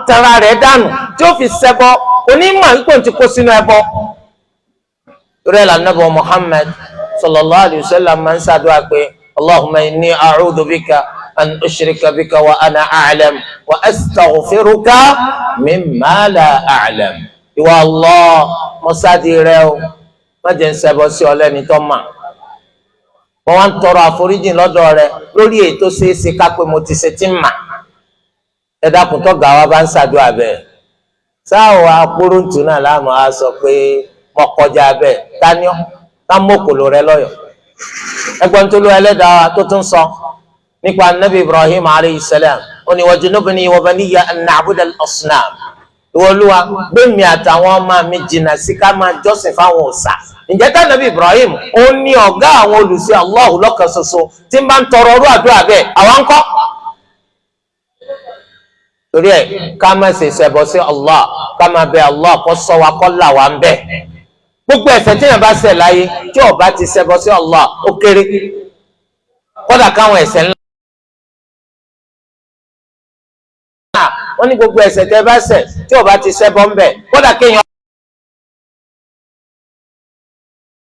Tara rẹ̀ dànù tí ó fi ṣẹbọ, onímọ̀ wípé òun ti kó sínú ẹbọ. Torí ẹ̀ lànà bọ̀ Muhammad sallallahu alayhi wa sallam máa ń ṣàdúrà pé Allahumma inni a'udhu bika an ushrika bika wa ana a'lam wa astaghfiruka mimma la a'lam. Ìwọ Allah, mọ́sáàdì rẹ o, má jẹ́ ń ṣẹbọ sí ọ lẹ́ni tó mà. Wọ́n wá ń tọrọ àforíjìn lọ́dọ̀ rẹ lórí ètò ṣeéṣe ká pé mo ti ṣe tí ń mà. Ẹ dákun, tó gà wá bá ń ṣàdúrà bẹ́ẹ̀, sáwọn akpóróntù náà láàmú á sọ pé mo kọjá bẹ́ẹ̀. Taniọ́ ká mọ́kòló rẹ lọ́yọ̀? Ẹgbọ́n tó ló ẹlẹ́dàá tó tún sọ nípa Nabi Ibrahim alayhi salam, ó ní wajnubni wa baniya an na'buda al-asnam. Ìwọ Olúwa, gbé mi àtàwọn ọmọ mi jìnnà sí ká máa jọ́sìn fáwọn òòṣà. Ǹjẹ́ tá Nabi Ibrahim, ó ní ọ̀gá àwọn olùsí Allahu lọ́kan ṣoṣo, tí ń bá ń tọrọ ọrú àdúrà bẹ́ẹ̀, àwọn ń kọ́? Torí ẹ̀, ká má ṣe ṣẹbọ sí Allah, ká má bẹ Allah kó ṣọ́ wa, kó là wá ń bẹ̀. Gbogbo ẹ̀ṣẹ̀ tí yẹn bá ṣẹ̀ láyé, tí ó bá ti ṣẹbọ sí Allah, ó kéré. Kódà káwọn ẹ̀ṣẹ̀ ńlá, wọ́n ní gbogbo ẹ̀ṣẹ̀ tẹ́ bá ṣẹ̀ tí ó bá ti ṣẹbọ ń bẹ̀, kódà kéèyàn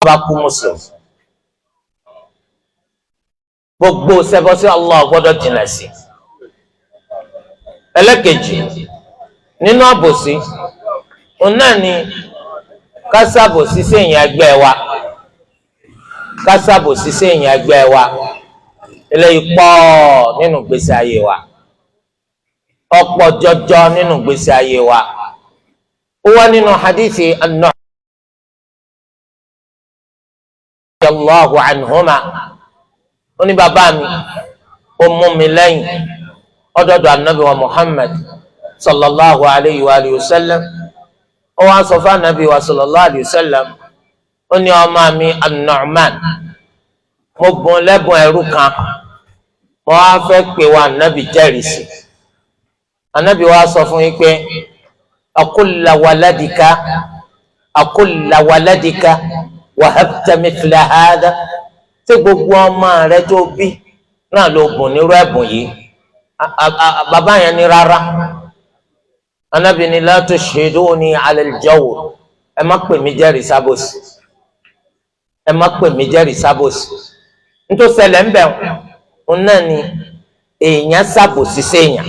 bá kú mùsùlùmí, gbogbo ṣẹbọ sí Allah gbọ́dọ̀ jìnnà sí. Ẹlẹ́kejì nínú àbòsí, òun náà ni kásábòsí séèyàn ẹgbẹ́ wa, kásábòsí séèyàn ẹgbẹ́ wa. Eléyìí pọ̀ nínú ìgbésí ayé wa, ọ̀pọ̀ jọjọ nínú ìgbésí ayé wa. Ó wá nínú hadithi an-Nu'man radiyallahu anhuma, ó ní bàbá mi ó mú mi lẹ́yìn ọdọọdọ anabi wa Muhammad sallallahu alayhi wa alihi wa sallam. Ó wá sọ fún anabi wa sallallahu alayhi wa sallam, ó ní ọmọ mi an-Nu'man, mo bùn lẹ́bùn ẹrú kan, mo wá fẹ́ pè wá anabi jẹ́rìí sí. Anabi wa sọ fún yín pé akulla waladika, akulla waladika wahabta mithla hada? Tí gbogbo ọmọ rẹ tó bí náà ló bùn nírú ẹ̀bùn yìí? Bàbá yẹn ní rárá. Anabi ní la tushhiduni ala al-jawr, ẹ má pè mí jẹ́rìí sábòsí, ẹ má pè mí jẹ́rìí sábòsí. Nítorí ṣẹlẹ̀ ń bẹ̀ ń náà ni èèyàn sábòsí séèyàn,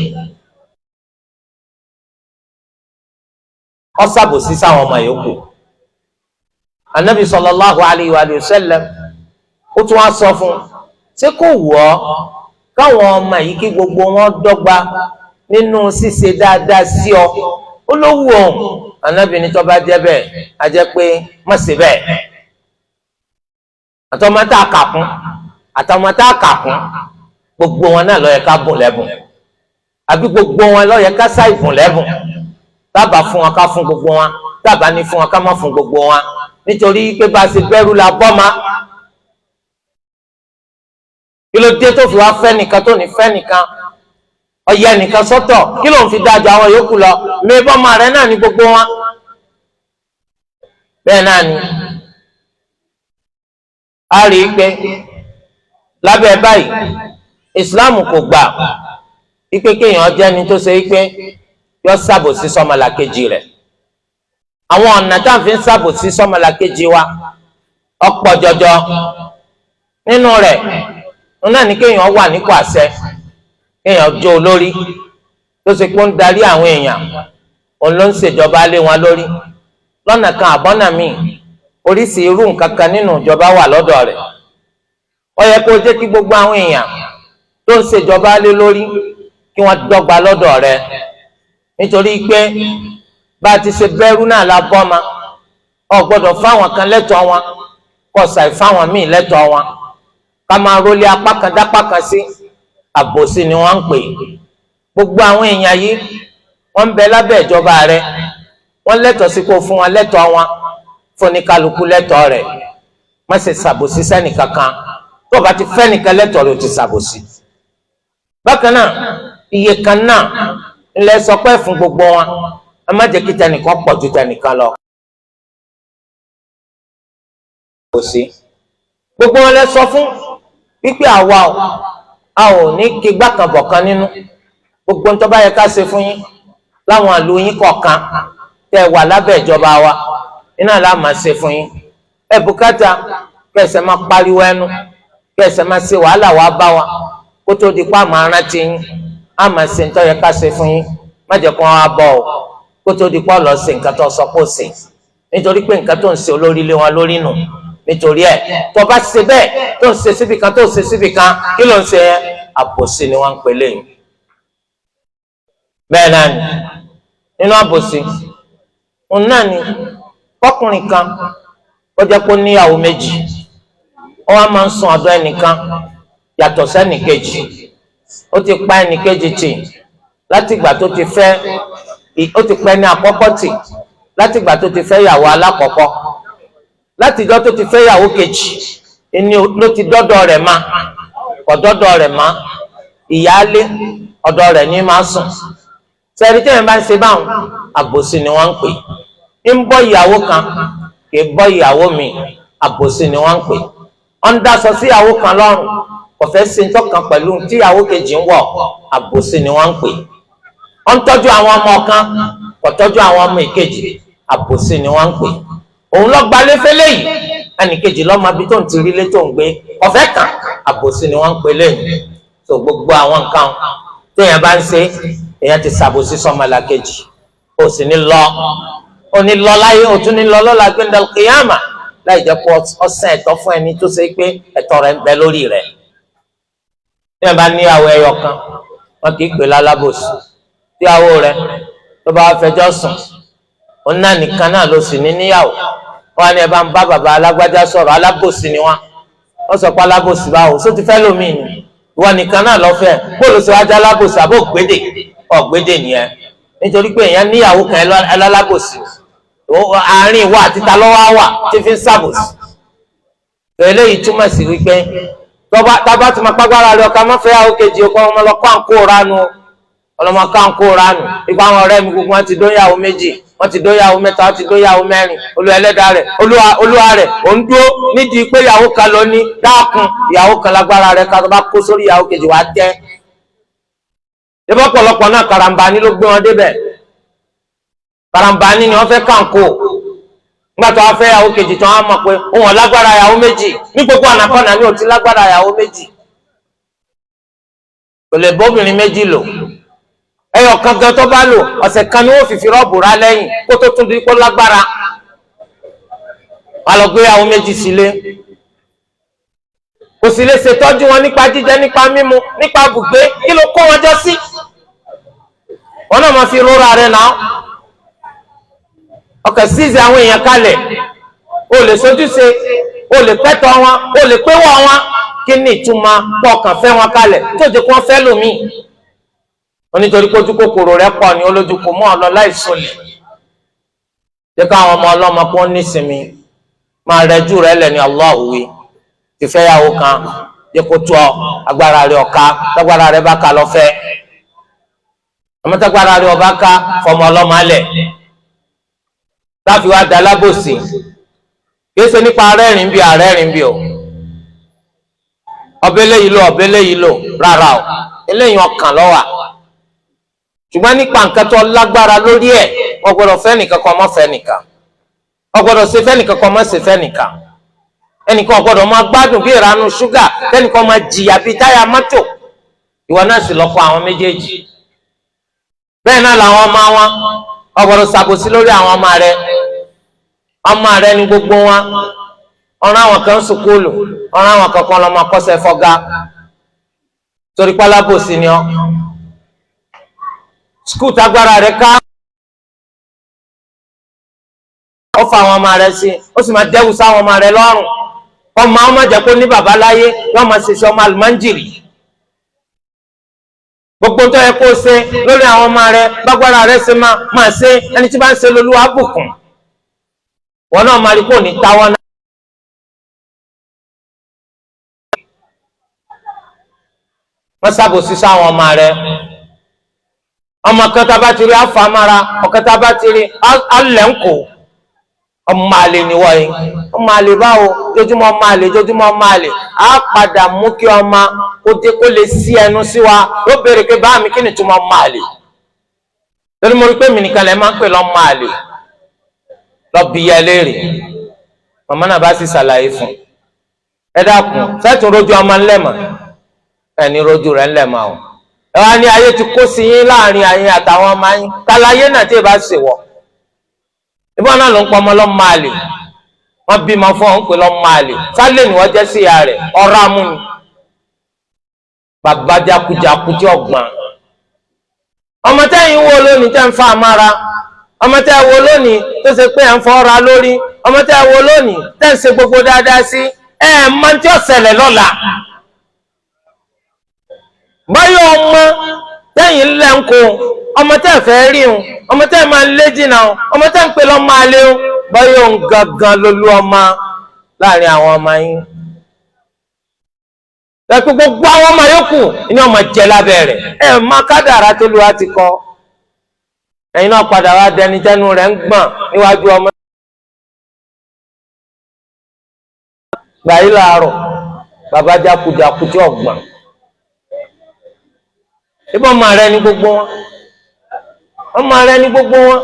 ó sábòsí sáwọn ọmọ yòókù. Anabi sallallahu alayhi wa sallam ó tún wá sọ fún, ṣé kò wù ọ́ káwọn ọmọ yìí kí gbogbo wọn dọ́gba nínú ṣíṣe dáadáa sí ọ? Ó ló wù ọ́. Anabi ní tó bá jẹ́ bẹ́ẹ̀, a jẹ́ pé má ṣe bẹ́ẹ̀. Àtọmọ tá a kà kún, àtọmọ tá a kà kún, gbogbo wọn náà ló yẹ ká bùn lẹ́bùn, àbí gbogbo wọn ló yẹ ká ṣàìbùn lẹ́bùn. Tábà fún wọn, ká fún gbogbo wọn; tábà ní fún wọn, ká má fún gbogbo wọn, nítorí pé bá a ṣe bẹ̀rù la bọ́ ma. Kí ló dé tó fi wá fẹ́ nìkan tó ní fẹ́ nìkan, ọyẹ nìkan sọ́tọ̀? Kí ló ń fi dájọ́ àwọn yòókù lọ? Mébọ́mọ rẹ náà ní gbogbo wọn. Bẹ́ẹ̀ náà ni a rí i pé lábẹ́ báyìí, Ìsìláàmù kò gbà ipe kéèyàn jẹ́ni tó ṣe pé yọ ṣàbòsí sọ́mọlàkejì rẹ̀. Àwọn ọ̀nà tá à ń fi ń ṣàbòsí sọ́mọlàkejì wa ọ̀pọ̀ jọjọ. Nínú rẹ̀ náà ní kéèyàn wà nípò àṣẹ, kéèyàn jó olórí tó ṣe pé ó ń darí àwọn èèyàn, òun ló ń ṣèjọba lé wọn lórí lọ́nà kan àbọ́nà míì, oríṣi irú nǹkan kan nínú ìjọba wà lọ́dọ̀ rẹ̀. Ó yẹ kó jẹ́ kí gbogbo àwọn èèyàn tó ń ṣèjọba lé lórí kí wọ́n dọ́gba lọ́dọ̀ rẹ̀, nítorí pé bá a ti ṣe bẹ́rù náà la bọ́ ma. Ọ gbọ́dọ̀ fáwọn kan lẹ́tọ̀ọ́ wọn, kó ṣàì fáwọn míì lẹ́tọ̀ọ́ wọn. Ká máa rólé apá kan dápá kan sí, àbòsí ni wọ́n ń pè. Gbogbo àwọn èèyàn yìí, wọ́n ń bẹ lábẹ́ ìjọba rẹ̀, wọ́n lẹ́tọ̀ọ́ sí kó fún wọn lẹ́tọ̀ọ́ wọn, fún ní kálukú lẹ́tọ̀ọ́ rẹ̀. Má ṣe ṣàbòsí sẹ́nì kankan. Tó o bá ti fẹ́ nìkan lẹ́tọ̀ọ́ rẹ̀, o ti ṣàbòsí. Bákan náà, iye kan náà ńlẹ̀ sọ pé fún gbogbo wọn, ẹ má jẹ́ kí tẹnìkan pọ̀ ju tẹnìkan lọ. Kò sí gbogbo wọn lẹ sọ fún wípé àwa o, a ò ní kí gbàkànbọ̀ kan nínú gbogbo ń tó bá yẹ ká ṣe fún yín. Láwọn àlù yín kọ̀ọ̀kan tẹ́ wà lábẹ́ ìjọba wa, iná la máa ṣe fún yín. Ẹ bùkátà kẹsẹ̀ máa pariwo ẹnu, kẹsẹ̀ máa ṣe wàhálà wàá bá wa kó tó di pa máa rántí yín. Á máa ṣe ntọ́ yẹ ká ṣe fún yín. Má jẹ́ kó wọn á bọ̀ ọ́ kó tó di pa lọ ṣe nǹkan tó sọ kó ṣe, nítorí pé nǹkan tó ń ṣe olórí lé wọn lórí nù. Nítorí ẹ tó bá ṣe bẹ́ẹ̀, tó ń ṣe síbi kan, tó ń ṣe síbi kan, kí ló ń ṣe yẹn? Àbòsí ni wọ́n ń pè léyìn. Bẹ́ẹ̀ náà ni nínú àbòsí òun náà ni kọkùnrin kan ó jẹ́ pé ó níyàwó méjì, ó wá máa ń sùn ọ̀dọ̀ ẹnìkan yàtọ̀ sẹ́nìkejì. Ó ti pa ẹnìkejì tì látìgbà tó ti fẹ́, ó ti pa ẹni àkọ́kọ́ tì látìgbà tó ti fẹ́ yàwó alákọ̀ọ́kọ́. Látìjọ́ tó ti fẹ́ yàwó kejì ni ló ti dọ́dọ̀ rẹ̀ ma kò dọ́dọ̀ rẹ̀ ma. Ìyáálé ọ̀dọ̀ rẹ̀ ní máa sùn. Sẹ́ẹ̀rí tẹ́yìn bá ń ṣe báwọn, àbòsí ni wọ́n ń pè. Ń bọ́ ìyàwó kan, kì í bọ́ ìyàwó mi, àbòsí ni wọ́n ń pè. Ó ń dáṣọ sí ìyàwó kan lọ́rùn, kò fẹ́ ṣe ń tọ́kan pẹ̀lú tí ìyàwó kejì ń wọ̀, àbòsí ni wọ́n ń pè. Ó ń tọ́jú àwọn ọmọ kan, kò tọ́jú àwọn ọmọ ìkejì, àbòsí ni wọ́n ń pè. Òun lọ gba léfélé yìí, ẹnìkejì lọ́mọ ibi tó ń ti rí lé tó ń gbé ọ̀fẹ́ kan, àbòsí ni wọ́n ń pè lẹ́yìn. Tó gbogbo àwọn nǹkan téèyàn bá ń ṣe, èèyàn ti ṣàbòsí sọmọlàkejì. Ó sì ní lọ, ó ní lọ láyé, ó tún ní lọ lọ́la gbẹ́ndàl kìyàmà láì jẹ́ kó ọ̀sán ẹ̀tọ́ fún ẹni tó ṣe pé ẹ̀tọ́ rẹ̀ ń bẹ lórí rẹ̀. Téèyàn bá níyàwó ẹyọ kan, wọn kì í pè lálábòsí. Tíyàwó rẹ̀ tó bá fẹjọ́ sùn, òun náà nìkan náà ló sì ní níyàwó, wọn ní ẹ bá ń bá bàbá alágbájá sọ̀rọ̀, alábòsí ni wọn. Wọ́n sọ pé alábòsí báwo? Só ti fẹ́ lómi ni? Ìwọ nìkan náà lọ fẹ́, bóòlù sọ wájú alábòsí àbó gbédè ọ̀gbédè nìyẹn. Nítorí pé èèyàn níyàwó kan ẹlọ́lábòsí, àárín ìwọ àti ta lọ́wọ́ wà tí fi ń ṣàbòsí. Eléyìí túmọ̀ sí wípé tọ́ba tí mo pàgbára rẹ ọ̀ka mọ́fẹ́ àwọn kejì ọkọ ọmọ lọ kó àǹkó ránu, ọlọmọ káńkó ránu. Ipa àwọn ọ̀rẹ́ mi gbogbo wọn ti dóyàwó méjì, wọn ti dóyàwó mẹ́ta, wọn ti dóyàwó mẹ́rin. Olúwa ẹlẹ́dàá rẹ̀, olúwa rẹ̀ ò ń dúró nídìí pé ìyàwó kan ló ní. Dákun, ìyàwó kan lágbára rẹ̀ ká, tó bá kó sórí ìyàwó kejì wàá tẹ́. Ìbọn pọ̀lọpọ̀ náà karambani ló gbé wọn débẹ̀. Karambani ni wọ́n fẹ́ káńkó. Nígbà tó wọ́n fẹ́ ìyàwó kejì tó wọ́n mọ̀ pé òun ò lágbára ìyàwó méjì. Ní gbogbo ànàkọ́nà ni ò ti lágbára ìyàwó méjì, kò lè bóbìnrin méjì lò. Ẹyọ kan gan tó bá lò, ọ̀sẹ̀ kan ni wọ́n fi fi rọ́ọ̀bù rá lẹ́yìn kó tó tún di kó lágbára. Wọ́n lọ gbé ìyàwó méjì sílé, kò sì lè ṣètọ́jú wọn nípa jíjẹ, nípa mímu, nípa bùgbé. Kí ló kó wọn jọ sí? Wọn náà máa fi rọra rẹ náà. Ọkàn síìsì àwọn èèyàn kalẹ̀, o lè sojúṣe, o lè pẹ́tọ́ wọn, o lè péwọ́ wọn. Kí ni ìtumọ̀ pọ̀ kàn fẹ́ wọn kalẹ̀ tó jẹ́ kó wọ́n fẹ́ lómi? Wọn nítorí pé ojú kòkòrò rẹ pọ̀ ní olójú kò mọ́ ọ lọ láìsọlẹ̀. Jẹ́ káwọn ọmọ ọlọ́mọ kó nísinmi, máa rẹjú rẹ lẹ̀ ní Allah wí. Ti fẹ́yàwó kan, jẹ́ kó tó ọ. Agbára rẹ ọ̀ka, tágbára rẹ bá ka lọ fẹ́. Ọmọ tágbára rẹ ọba ká, fọmọ ọlọ́mọ alẹ̀. Láfi wá da lábòsí, kìí ṣe nípa arẹ́rìn bí arẹ́rìn bí o. Ọbẹ̀ eléyìí lò, ọbẹ̀ eléyìí lò, rárá o, eléyìí ọkàn lọ́wà. Ṣùgbọ́n nípa nǹkan tó lágbára lórí ẹ̀, wọ́n gbọ́dọ̀ fẹ́ nìkan kan mọ́ fẹ́ nìkan, wọ́n gbọ́dọ̀ ṣe fẹ́ nìkan kan mọ́ ṣe fẹ́ nìkan. Ẹnìkan gbọ́dọ̀ máa gbádùn bí ìranu ṣúgà, kẹ́nìkan máa jìyà bí táyà mọ́tò. Ìwọ náà sì lọ́kọ àwọn méjèèjì. Bẹ́ẹ̀ náà làwọn ọmọ wọn, wọ́n gbọ́dọ̀ ṣàbòsí lórí àwọn ọmọ rẹ. Ọmọ rẹ ní gbogbo wọn. Ọ̀ràn àwọn kan sùkúlù, ọ̀ràn àwọn kankan lọ́mọ kọ́sẹ̀ fọ́gá, torí pálábòsí ni ọ́. Skul tágbára rẹ ká, ó fa àwọn ọmọ rẹ sí, ó sì máa dẹ́wù sáwọn ọmọ rẹ lọ́rùn. Ọmọ ọmọ jẹ́ kó ní bàbá láyé, wọ́n máa ṣèṣe ọmọ àlùmọ́njìrì. Gbogbo tó yẹ kó ṣe lórí àwọn ọmọ rẹ, bágbára rẹ ṣe máa máa ṣe. Ẹni tí bá ń ṣe lolúwa bùkún wọn náà máa rí kó ní táwọn náà. Wọ́n ṣàbòsí sáwọn ọmọ rẹ. Ọmọ kan tá a bá ti rí àfàmára, ọ̀kan tá a bá ti rí alẹ́ ń kó. Ọmọ àlè ni wọ́n yìí. Ọmọ àlè báwo? Jojúmọ́ ọmọ àlè, jojúmọ́ ọmọ àlè. Á padà mú kí ọmọ kó dé kó lè sí ẹnu sí wa, ló béèrè pé bá mi kí ni túmọ̀ ọmọ àlè. Torí mo rí pé mi nìkan lè máa ń pè lọ́ máa lè lọ bí ya léèrè. Màmá náà bá sì ṣàlàyé fún ẹ, dákun, sẹ́tùn rojú ọmọ ńlẹ̀mọ̀ ẹni rojú rẹ̀ ńlẹ̀mọ̀ o. Ẹ wá ní ayé ti kó sí yín láàrin ayé àtàwọn ọmọ yín. Kàlàyé náà tí ì bá ṣèwọ ìbọn náà ló ń pọ ọmọ lọ́ máa lè. Wọ́n bímọ fún ọ ń pè lọ́ máa lè sálẹ̀ ni wọ́n jẹ́ sí ìyá rẹ̀ ọ̀rọ̀ amúni bàbá jákujáku tí ọ̀gbọ́n. Ọmọ tẹ́yìn wo lónìí tẹ́ ń fa amára, ọmọ tẹ́ wo lónìí tó ṣe pé ẹ̀ ń fọ́ra lórí, ọmọ tẹ́ wo lónìí tẹ́ ń ṣe gbogbo dáadáa sí, ẹ̀ mọ tí ó ṣẹlẹ̀ lọ́la. Báyọ̀ ọmọ tẹ́yìn ńlẹ̀ ń kó, ọmọ tẹ́ fẹ́ rí un, ọmọ tẹ́ máa lé jìnnà, ọmọ tẹ́ ń pè lọ́ máa lé un, báyọ̀ ń gangan lolú ọmọ láàrin àwọn ọmọ yín. Lẹ́pẹ́ gbogbo àwọn ọmọ yòókù ní ọmọ jẹ lábẹ́ rẹ̀. Ẹ̀ má kádàrá tó lu àti kọ́. Ẹ̀yin náà padà wá dẹni tẹ́nu rẹ̀ ń gbọ̀n níwájú ọmọ. Gbàyí làárọ̀ bàbá jákujàku tí ọ̀gbọ̀n. Ibà ọmọ rẹ ní gbogbo wọn, ọmọ rẹ ní gbogbo wọn.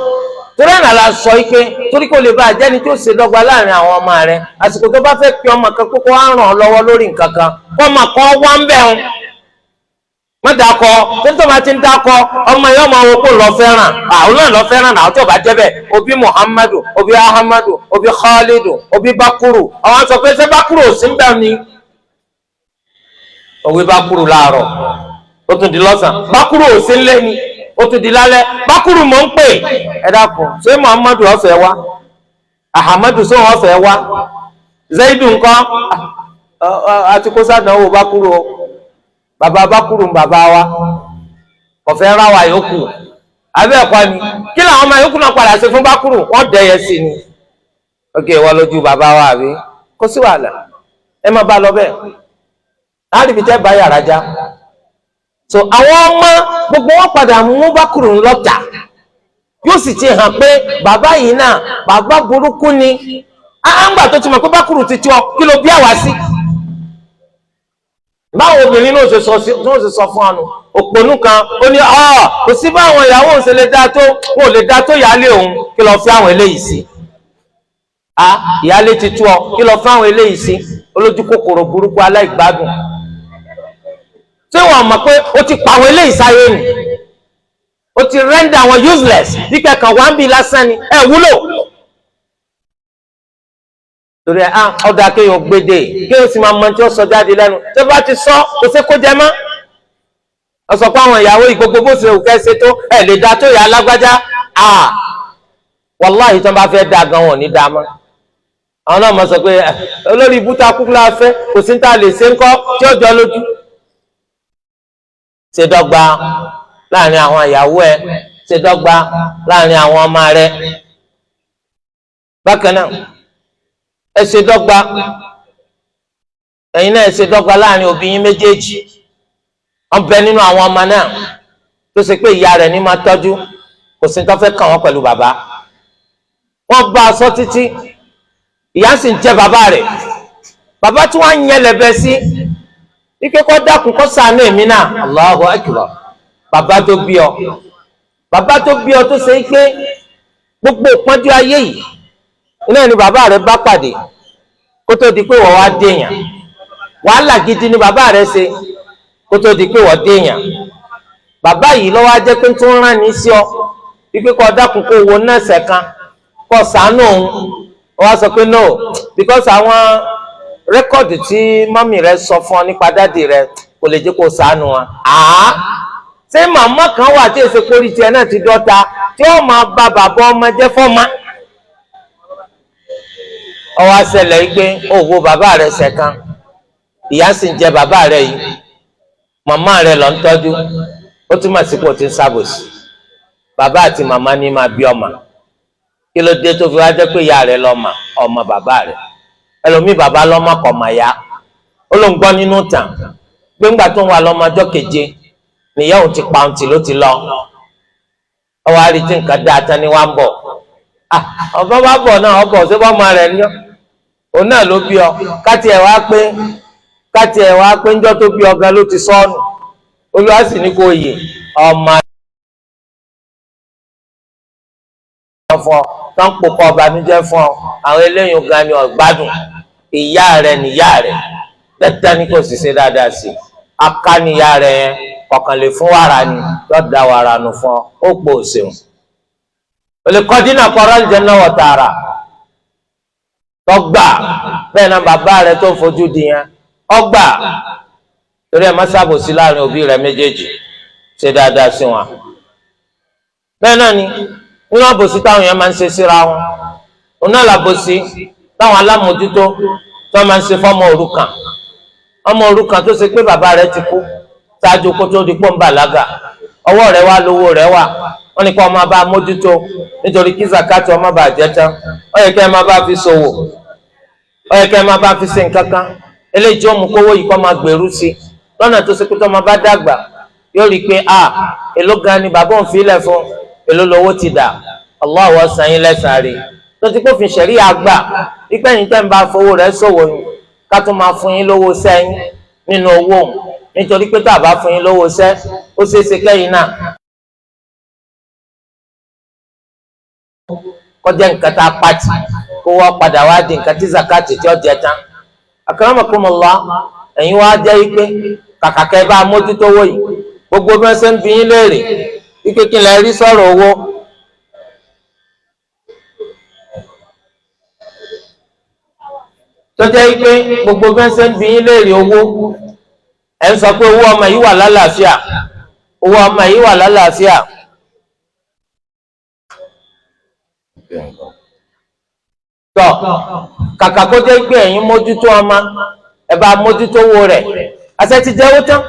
Torí àná la sọ yìí pé torí kò lè bá àjẹni tí ó ṣe dọ́gba láàrin àwọn ọmọ rẹ, àsìkò tó bá fẹ́ pe ọmọ kan kókó á ràn ọ́ lọ́wọ́ lórí nǹkan kan, kó ọmọ kan wá ń bẹ̀ ń má dakọ. Tó tó bá ti ń dakọ ọmọ yẹn, ọmọ wo kó lọ fẹ́ràn àwọn náà lọ fẹ́ràn náà. Tó bá jẹ́ bẹ́ẹ̀, òbí Muhammadu, òbí Ahamadu, òbí Khalidu, òbí Bakuru, àwọn sọ pé ṣé Bakuru ò sí ń bẹ̀ ni? Òwe Bakuru láàárọ̀, ó tún di lọ́sàn, Bakuru ò sí ń lé ni, ó tún di lálẹ́, Bakuru mò ń pè. Ẹ dákun, ṣé Muhammadu ọ̀fẹ́ wá? Ahamadu ṣé wọ́n fẹ́ wá? Zaidu ńkọ́? Àti kó sàdánwò Bakuru o. Bàbá Bakuru ń bàbá wa ọ̀fẹ́ ráwa yòókù abẹ́ ẹ̀kọ́ ni. Kí làwọn ọmọ yòókù náà padà ṣe fún Bakuru? Wọ́n dẹ̀yẹ sí ni. Ok, wọ́n lójú bàbá wa àbí kó sí wàhálà, ẹ má bá lọ bẹ́ẹ̀ láti fi tẹ́ bá yàrá já. So àwọn ọmọ gbogbo wọn padà mú Bakuru ńlọ́tà, yóò sì ti hàn pé bàbá yìí náà bàbá burúkú ni. Àǹgbà tó ti mọ̀ pé Bakuru ti tí ọ, kí ló bí àwa sí? Báwo obìnrin náà ṣe sọ fún ọnu òpònú kan, ó ní kò sí báwọn ìyàwó òun ṣe lè dá tó, wọn ò lè dá tó ìyáálé òun. Kí lọ fi àwọn eléyìí sí? A ìyáálé ti tú ọ, kí lọ fi àwọn eléyìí sí? Olójú kòkòrò burúkú, aláìgbádùn. Ṣé wọn mọ̀ pé ó ti pa àwọn eléyìí sáyé nù? Ó ti render àwọn useless, dípẹ́ kan wá ń bí lásán ni ẹ wúlò. Torí ẹ ọ̀dà kéèyàn gbédè, kéèyàn sì máa mọ tí ó sọ jáde lẹ́nu. Tó bá ti sọ, kò sí kó jẹ mọ́. Ọ sọ pé àwọn ìyàwó yìí gbogbo bó ṣe òkè ṣe tó, ẹ lè da tó ìyá alágbájá. Wàláhì, tí wọ́n bá fẹ́ da gan, wọn ò ní da mọ́. Àwọn náà mọ̀ sọ pé olórí ibùta kúkú la fẹ́, kò sí ní ta lè ṣe ńkọ́ tí ó jọ lójú. Ṣe dọ́gba láàrin àwọn ìyàwó ẹ, ṣe dọ́gba láàrin àwọn ọmọ rẹ. Bákan náà, ẹ ṣe dọ́gba, ẹ̀yin náà ẹ ṣe dọ́gba láàrin òbí yín méjèèjì. Wọ́n bẹ nínú àwọn ọmọ náà tó ṣe pé ìyá rẹ̀ ní máa tọ́jú, kò sí tó fẹ́ kàn wọ́n pẹ̀lú bàbá. Wọ́n bá a sọ títí, ìyá sì ń jẹ bàbá rẹ̀. Bàbá tí wọ́n ń yẹn lẹ́bẹ̀ sí ike kọ́ dákun kọ́ ṣàánú èmi náà. Allahu akbar! Bàbá tó bí ọ, bàbá tó bí ọ, tó ṣe pé gbogbo ìpọ́njú ayé yìí iná ni bàbá rẹ̀ bá pàdé kó tó di pé wọ́n wá déèyàn. Wàhálà gidi ni bàbá rẹ̀ ṣe kó tó di pé wọ́n déèyàn. Bàbá yìí lọ́wọ́ á jẹ́ pé tó ń rán ní sí ọ wípé kó dákun, kó wo nọ́ọ̀sẹ̀ kan, kó ṣàánú òun. Wọ́n á sọ pé no, because àwọn record tí mummy rẹ̀ sọ fún ọ nípa daddy rẹ̀ kò lè jẹ́ kó ṣàánú wọn. Àá, ṣé màmá kan wà tí èsè kórìí tiẹ̀ náà ti dọ́ta tí ó máa ba bàbá ọmọ jẹ́ fọ́mà? Ọwọ́ àṣẹlẹ̀ yìí pé òwò bàbá rẹ̀ ṣẹ̀kan, ìyá sì ń jẹ bàbá rẹ̀ yìí, màmá rẹ̀ lọ ń tọ́jú. Ó túmọ̀ sí pé o ti ń ṣàbòsí. Bàbá àti màmá ní máa bí ọmọ. Kí ló dé tó fi wá jẹ́ pé ìyá rẹ̀ lọ́mọ ọmọ bàbá rẹ̀? Ẹlòmíì, bàbá lọ́mọ kọ̀ mà yá. Ó ló ń gbọ́ nínú tàn pé ńgbà tó ń wà lọ́mọ ọjọ́ keje nìyá òun ti pa òun tì ló ti lọ. Ọwọ́ àrí tí nǹkan dáa tán ni wọ́n á ń bọ̀. Ọ̀bọ bá bọ̀ náà, ọbọ̀ ṣé bọ́ ọmọ rẹ̀ ní ọ́? Òun náà ló bí ọ. Káti ẹ̀ wá pé ńjọ́ tó bí ọ gan ló ti sọ́ọ̀nù. Olúwa sì ní kò yè ọmọ. fún ọ, tó ń pokọ ọbànújẹ́ fún ọ, àwọn eléyìí gan ni ọ̀gbádùn. Ìyá rẹ níyá rẹ, dandan ni kò sì ṣe dáadáa sí i. Akáníyá rẹ yẹn kọ̀ọ̀kan lè fún wàrà ni, yóò da wàrà nù fún ọ, ó pò ṣeun. O lè kọ́ dínà kọ́ra àlùjánnà wọ̀ tààrà tọ́gbà. Bẹ́ẹ̀ náà bàbá rẹ tó ń fojú di yẹn ọgbà. Torí ẹ má ṣàbòsí láàrin òbí rẹ méjèèjì, ṣe dáadáa sí wọn. Bẹ́ẹ̀ náà ni nínú àbòsí táwọn èèyàn máa ń ṣe síra wọn, òun náà làbòsí táwọn alámòjútó tó máa ń ṣe fọ́mọ òrukàn. Ọmọ òrukàn tó ṣe pé bàbá rẹ̀ ti kú ṣáájú kó tó di pọ́ńbà lága, ọwọ́ rẹ̀ wá lówó rẹ̀ wà, wọ́n ní kó ọmọ bá mójútó nítorí kí zakati ọmọ bá jẹ tán. Ó yẹ kẹ́ ẹ máa bá fi ṣòwò, ó yẹ kẹ́ ẹ máa bá fi ṣe nǹkan kan eléyìí tí ó mú kówó yìí kó máa gbèrú sí i lọ́nà tó ṣe pé tó máa bá dàgbà yóò rí i pé a èló gan ni bàbá òun filẹ̀ fún, èló lówó ti dà. Allahu ó san yín lẹ́san rí tó ti kófin ṣẹ̀rí àgbà pípẹ́ yín tẹ́ ń bá fowó rẹ̀ ṣòwò yín, ká tún máa fún yín lówó sẹ́yìn nínú owó òun, nítorí pé tá a bá fún yín lówó sẹ́, ó ṣeé ṣe kẹ́yìn náà kọjá nǹkan tá a pàtì kó wá padà wá di nǹkan tí zakati tí ó jẹ tán. Akramakumullah, ẹ̀yin wá jẹ́ wípé kàkà kẹ́ bá mójútó owó yìí, gbogbo bí wọ́n ṣe ń bi yín léèrè wípé kí lẹ rí sọ̀rọ̀ owó, tó jẹ́ wípé gbogbo bí wọ́n ṣe ń bi yín léèrè owó, ẹ̀ ń sọ pé owó ọmọ yìí wà lálàáfíà, owó ọmọ yìí wà lálàáfíà. Tọ kàkà kó jẹ́ pé ẹ̀yin mójútó ọmọ, ẹ bá mójútó owó rẹ̀, àṣẹ ti jẹ́wó tán,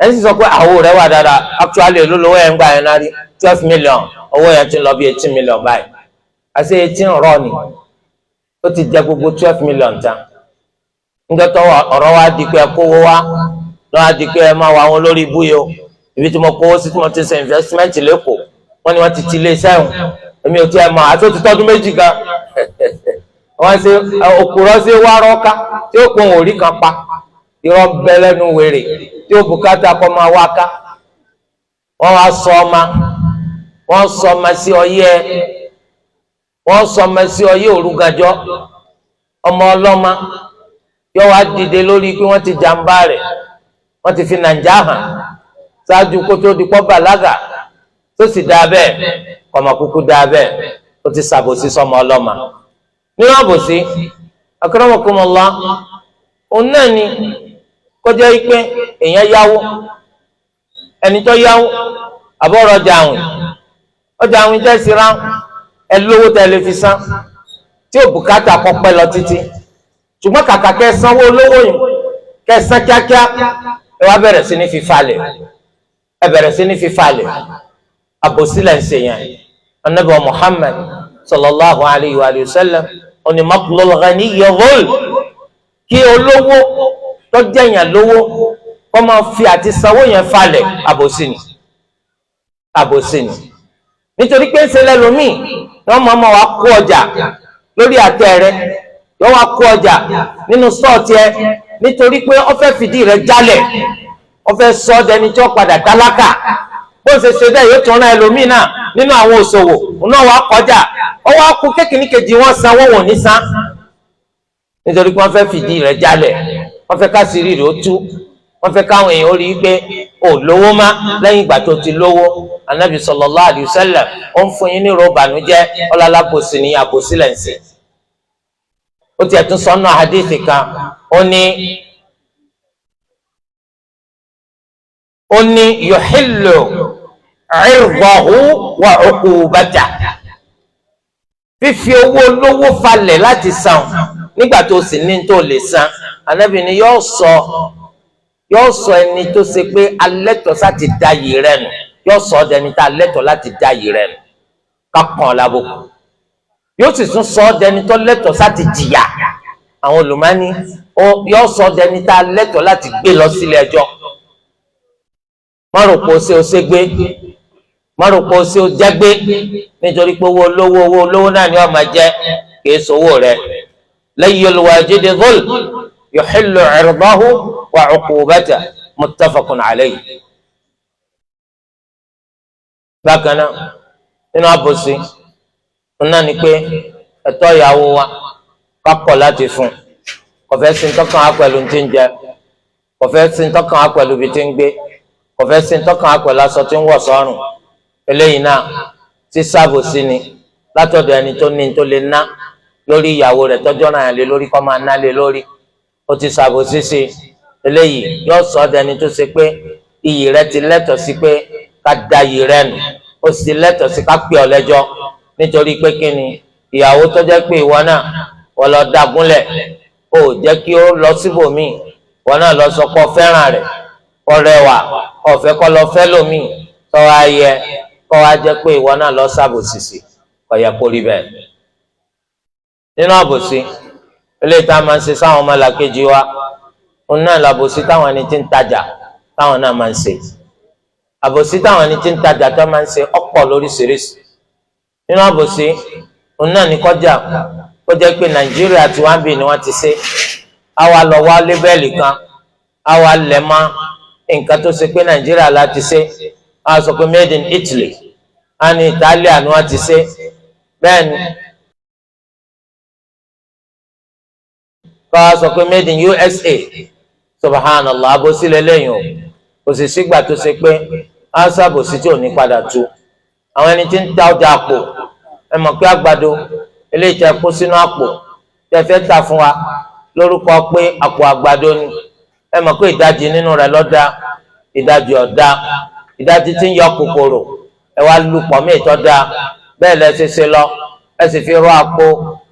ẹ̀ sì sọ pé àwo rẹ̀ wà dáadáa, actually èló lówó ẹ̀ ń gbà yẹn náà rí 12 million, owó yẹn ti ń lọ bí 18 million báyìí, àṣẹ 18 rọ ni ó ti jẹ gbogbo 12 million tán. Níjọ́ tó ọ̀rọ̀ wa di pé ẹ kówó wá, lọ́wọ́ á di pé ẹ máa wọ àwọn olórí ibú yìí o, ibi tí mo kówó sí tí mo ti ṣe investment lẹ́kọ̀ọ́, wọ́n ní wọ́n ti ti ilé iṣẹ́ òun, èmi ò tiẹ̀ mọ̀, àti ó ti tọ́dún méjì gan. Wọ́n ṣe òkúrọ́ sí wá rọ́ká tí ó pọn òrí kan pa, irọ́ bẹ lẹ́nu wèrè tí ó bùkátà kọ́ máa wá ká. Wọ́n wá sọ ọma, wọ́n sọ ọma sí ọyẹ́, wọ́n sọ ọma sí ọyẹ́ òrùgàjọ́, ọmọ ọlọ́mọ yóò wá dìde lórí pé wọ́n ti jàǹbá rẹ̀, wọ́n ti fi nàìjà hàn ṣáájú kó tó di pọ́ bàlágà, tó sì dáa bẹ́ẹ̀, kọ̀mọ̀ kúkú dáa bẹ́ẹ̀, ó ti ṣàbòsí sọmọ ọlọ́mọ. Nínú àbòsí, akramakumullah, òun náà ni kọjá pé èèyàn yáwó, ẹni tó yáwó àbọ̀rọ̀ ọjà àwìn, ọjà àwìn tẹ̀sí rán ẹ lówó tẹ̀ lè fi san tí ò bùkátà kọ́ pẹ́ lọ títí, ṣùgbọ́n kàkà kẹ́ sanwó olówó yìí kẹ́ san kíákíá, ẹ wá bẹ̀rẹ̀ sí ní fi falẹ̀, ẹ bẹ̀rẹ̀ sí ní fi falẹ̀. Àbòsí lẹ̀ ń ṣe yẹn. Ànábì wa Muhammad sallallahu alayhi wa sallam oní matlul ghaniyyi dhulm, kí olówó tó jẹ̀yàn lówó kó máa fi àti sanwó yẹn falẹ̀, àbòsí ni, àbòsí ni. Nítorí pé ń ṣe lẹ́lòmíì wọ́n máa ma wá kó ọjà lórí àtẹ rẹ, yóò wá kó ọjà nínú sọ́ọ̀tì ẹ, nítorí pé ó fẹ́ fìdí rẹ jálẹ̀, ó fẹ́ sọ ọ́ dẹni tí ó padà tálákà. Bó ṣe ṣe bẹ́ẹ̀ yóò tún rán ẹlòmíì náà nínú àwọn òṣòwò, òun náà wàá kọjá, ó wá kú kékeré kejì wọn san owó wọn ní san, nítorí pé wọ́n fẹ́ fìdí rẹ̀ jálẹ̀, wọ́n fẹ́ káṣírí rẹ̀ ó tú, wọ́n fẹ́ káwọn èèyàn ó rí i pé ò lówó má lẹ́yìn ìgbà tó ti lówó. Anabi sallallahu alayhi wa sallam ó ń fún yín ní ròbànújẹ́, ọlọ́lábòsí ní àbòsí lẹ̀ ń ṣe. Ó tiẹ̀ tún sọ́nà hadithi kan, ó ní yuhillu irdahu wa uqubata, fífi owó olówó falẹ̀ láti san nígbà tó sì ní tó lè san. Ànábì ni yóò sọ ẹni tó ṣe pé alẹ́tọ̀ láti da yìí rẹ̀ nù, yóò sọ dẹni tá alẹ́tọ̀ láti da yìí rẹ̀ nù ká kàn lábùkù, yóò sì tún sọ dẹni tó lẹ́tọ̀ láti jìyà. Àwọn olùmọ́ni yóò sọ dẹni tá alẹ́tọ̀ láti gbé lọ sílé ẹjọ́. Má rò pé o ṣe o ṣe gbé, má rò pé o ṣe o jẹ́ gbé, nítorí pé owó olówó owó olówó náà ni wọ́n máa jẹ́, kìí sowó rẹ̀. Layyul wajidi dhulm yuhillu irdahu wa uqubatahu muttafaqun alayhi. Bákan náà nínú àbòsí Náà ni pé ẹ̀tọ́ ìyàwó wa ká kọ̀ láti fún. Kò fẹ́ sí ntọ́kàn á pẹ̀lú tí ń jẹ, kò fẹ́ sí ntọ́kàn á pẹ̀lú ibi tí ń gbé, kò fẹ́ sí ntọ́kàn á pẹ̀lú aṣọ tí ń wọ̀ sọ́rùn. Eléyìí náà sísàbòsí ni látọ̀dọ̀ ẹni tó ní tó lè ná lórí ìyàwó rẹ̀, tọ́jọ́ náà lé lórí kó máa ná lé lórí. Ó ti ṣàbòsí sí. Eléyìí yóò sọ ọ́ dẹni tó ṣe pé iyì rẹ̀ ti lẹ́tọ̀ọ́ sí pé ká da iyì rẹ̀ nù, ó sì lẹ́tọ̀ọ́ sí ká pè ọ́ lẹ́jọ́. Nítorí pé kí ni? Ìyàwó tó jẹ́ pé ìwọ náà wọ́n lọ dagunlẹ̀, ó jẹ́ kí ó lọ síbòmíì, wọ́n náà lọ sọ pé ọ fẹ́ràn rẹ̀, ọrẹwà, ọ̀fẹ́ kọ́ lọ fẹ́ lómìn, tọ́ ayẹ kọ́ wa jẹ́ pé ìwọ náà lọ ṣàbòsí sí, kò yẹ kó rí bẹ́ẹ̀. Nínú àbòsí eléyìí tá a máa ń ṣe sáwọn ọmọlàkejì wa, òun náà làbòsí táwọn ẹni tí ń tajà táwọn náà máa ń ṣe. Àbòsí táwọn ẹni tí ń tajà tó máa ń ṣe ọ̀pọ̀ lóríṣiríṣi. Nínú àbòsí òun náà ní kọjá kó jẹ́ pé Nàìjíríà tí wọ́n bì ní wọ́n ti ṣe, àwa lọ wá label kan, àwa lẹ̀ mọ́ nǹkan tó ṣe pé Nàìjíríà la ti ṣe, a sọ pé made in Italy, a ní Italia ni wọ́n ti ṣe. Bẹ́ẹ̀ ni kọ́ a sọ pé made in USA. Subhanallah, àbòsí lélẹ́yìn o. Kò sì sígbà tó ṣe pé a ṣàbòsí tí ò ní padà tú. Àwọn ẹni tí ń ta ọjà àpò, ẹ mọ̀ pé àgbàdo eléyìí tẹ́ kó sínú àpò tẹ́ fẹ́ tà fún wa lórúkọ pé àpò àgbàdo ni, ẹ mọ̀ pé ìdajì nínú rẹ̀ ló dá, ìdajì ọ̀dá, ìdajì tí ń yọ kòkòrò, ẹ wá lu pọ̀ mí ìtọ́ da. Bẹ́ẹ̀ lẹ ṣe ṣe lọ, ẹ sì fi rọ àpò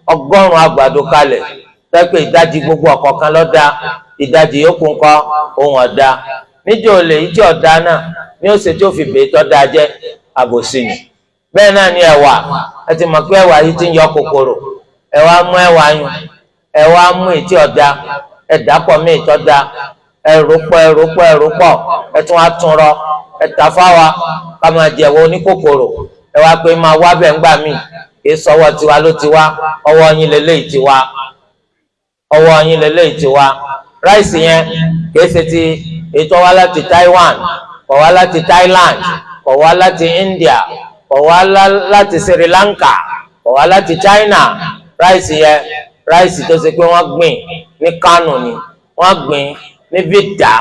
100 àgbàdo kalẹ̀ tẹ́ pé ìdajì gbogbo ọ̀kọ̀ọ̀kan ló dá, ìdajì yòókù ńkọ́ ohun ọ̀dá. Níjẹ́ olè yìí tí ọ̀dá náà ní ó ṣe tí ó fi bèè tọ́ da jẹ́, àbòsí ni. Bẹ́ẹ̀ náà ni ẹ̀wà, ẹ ti mọ̀ pé ẹ̀wà yìí ti ń yọ kòkòrò, ẹ wá mú ẹ̀wà yùn, ẹ wá mú ìtí ọ̀dá, ẹ dàpọ̀ mí ìtọ́ da, ẹ rò pọ̀, ẹ rò pọ̀, ẹ rò pọ̀, ẹ tún wá tún rọ, ẹ tà fáwa ká máa jẹ̀wọ́ oníkòkòrò. Ẹ wá pé máa wá bẹ̀ ńgbà míì, kì í sọwọ́ tiwa ló ti wá, ọwọ́ yín lélẹ́yìí ti wá, ọwọ́ yín lélẹ́yìí ti wá. Ráìsì yẹn kì í ṣe ti ètò wá láti Taiwan, kò wá láti Thailand, kò wá láti India, kò wá láti Sri Lanka, kò wá láti China. Ráìsì yẹn, ráìsì tó ṣe pé wọ́n gbìn ní Kánò ni, wọ́n gbìn ní Bidda.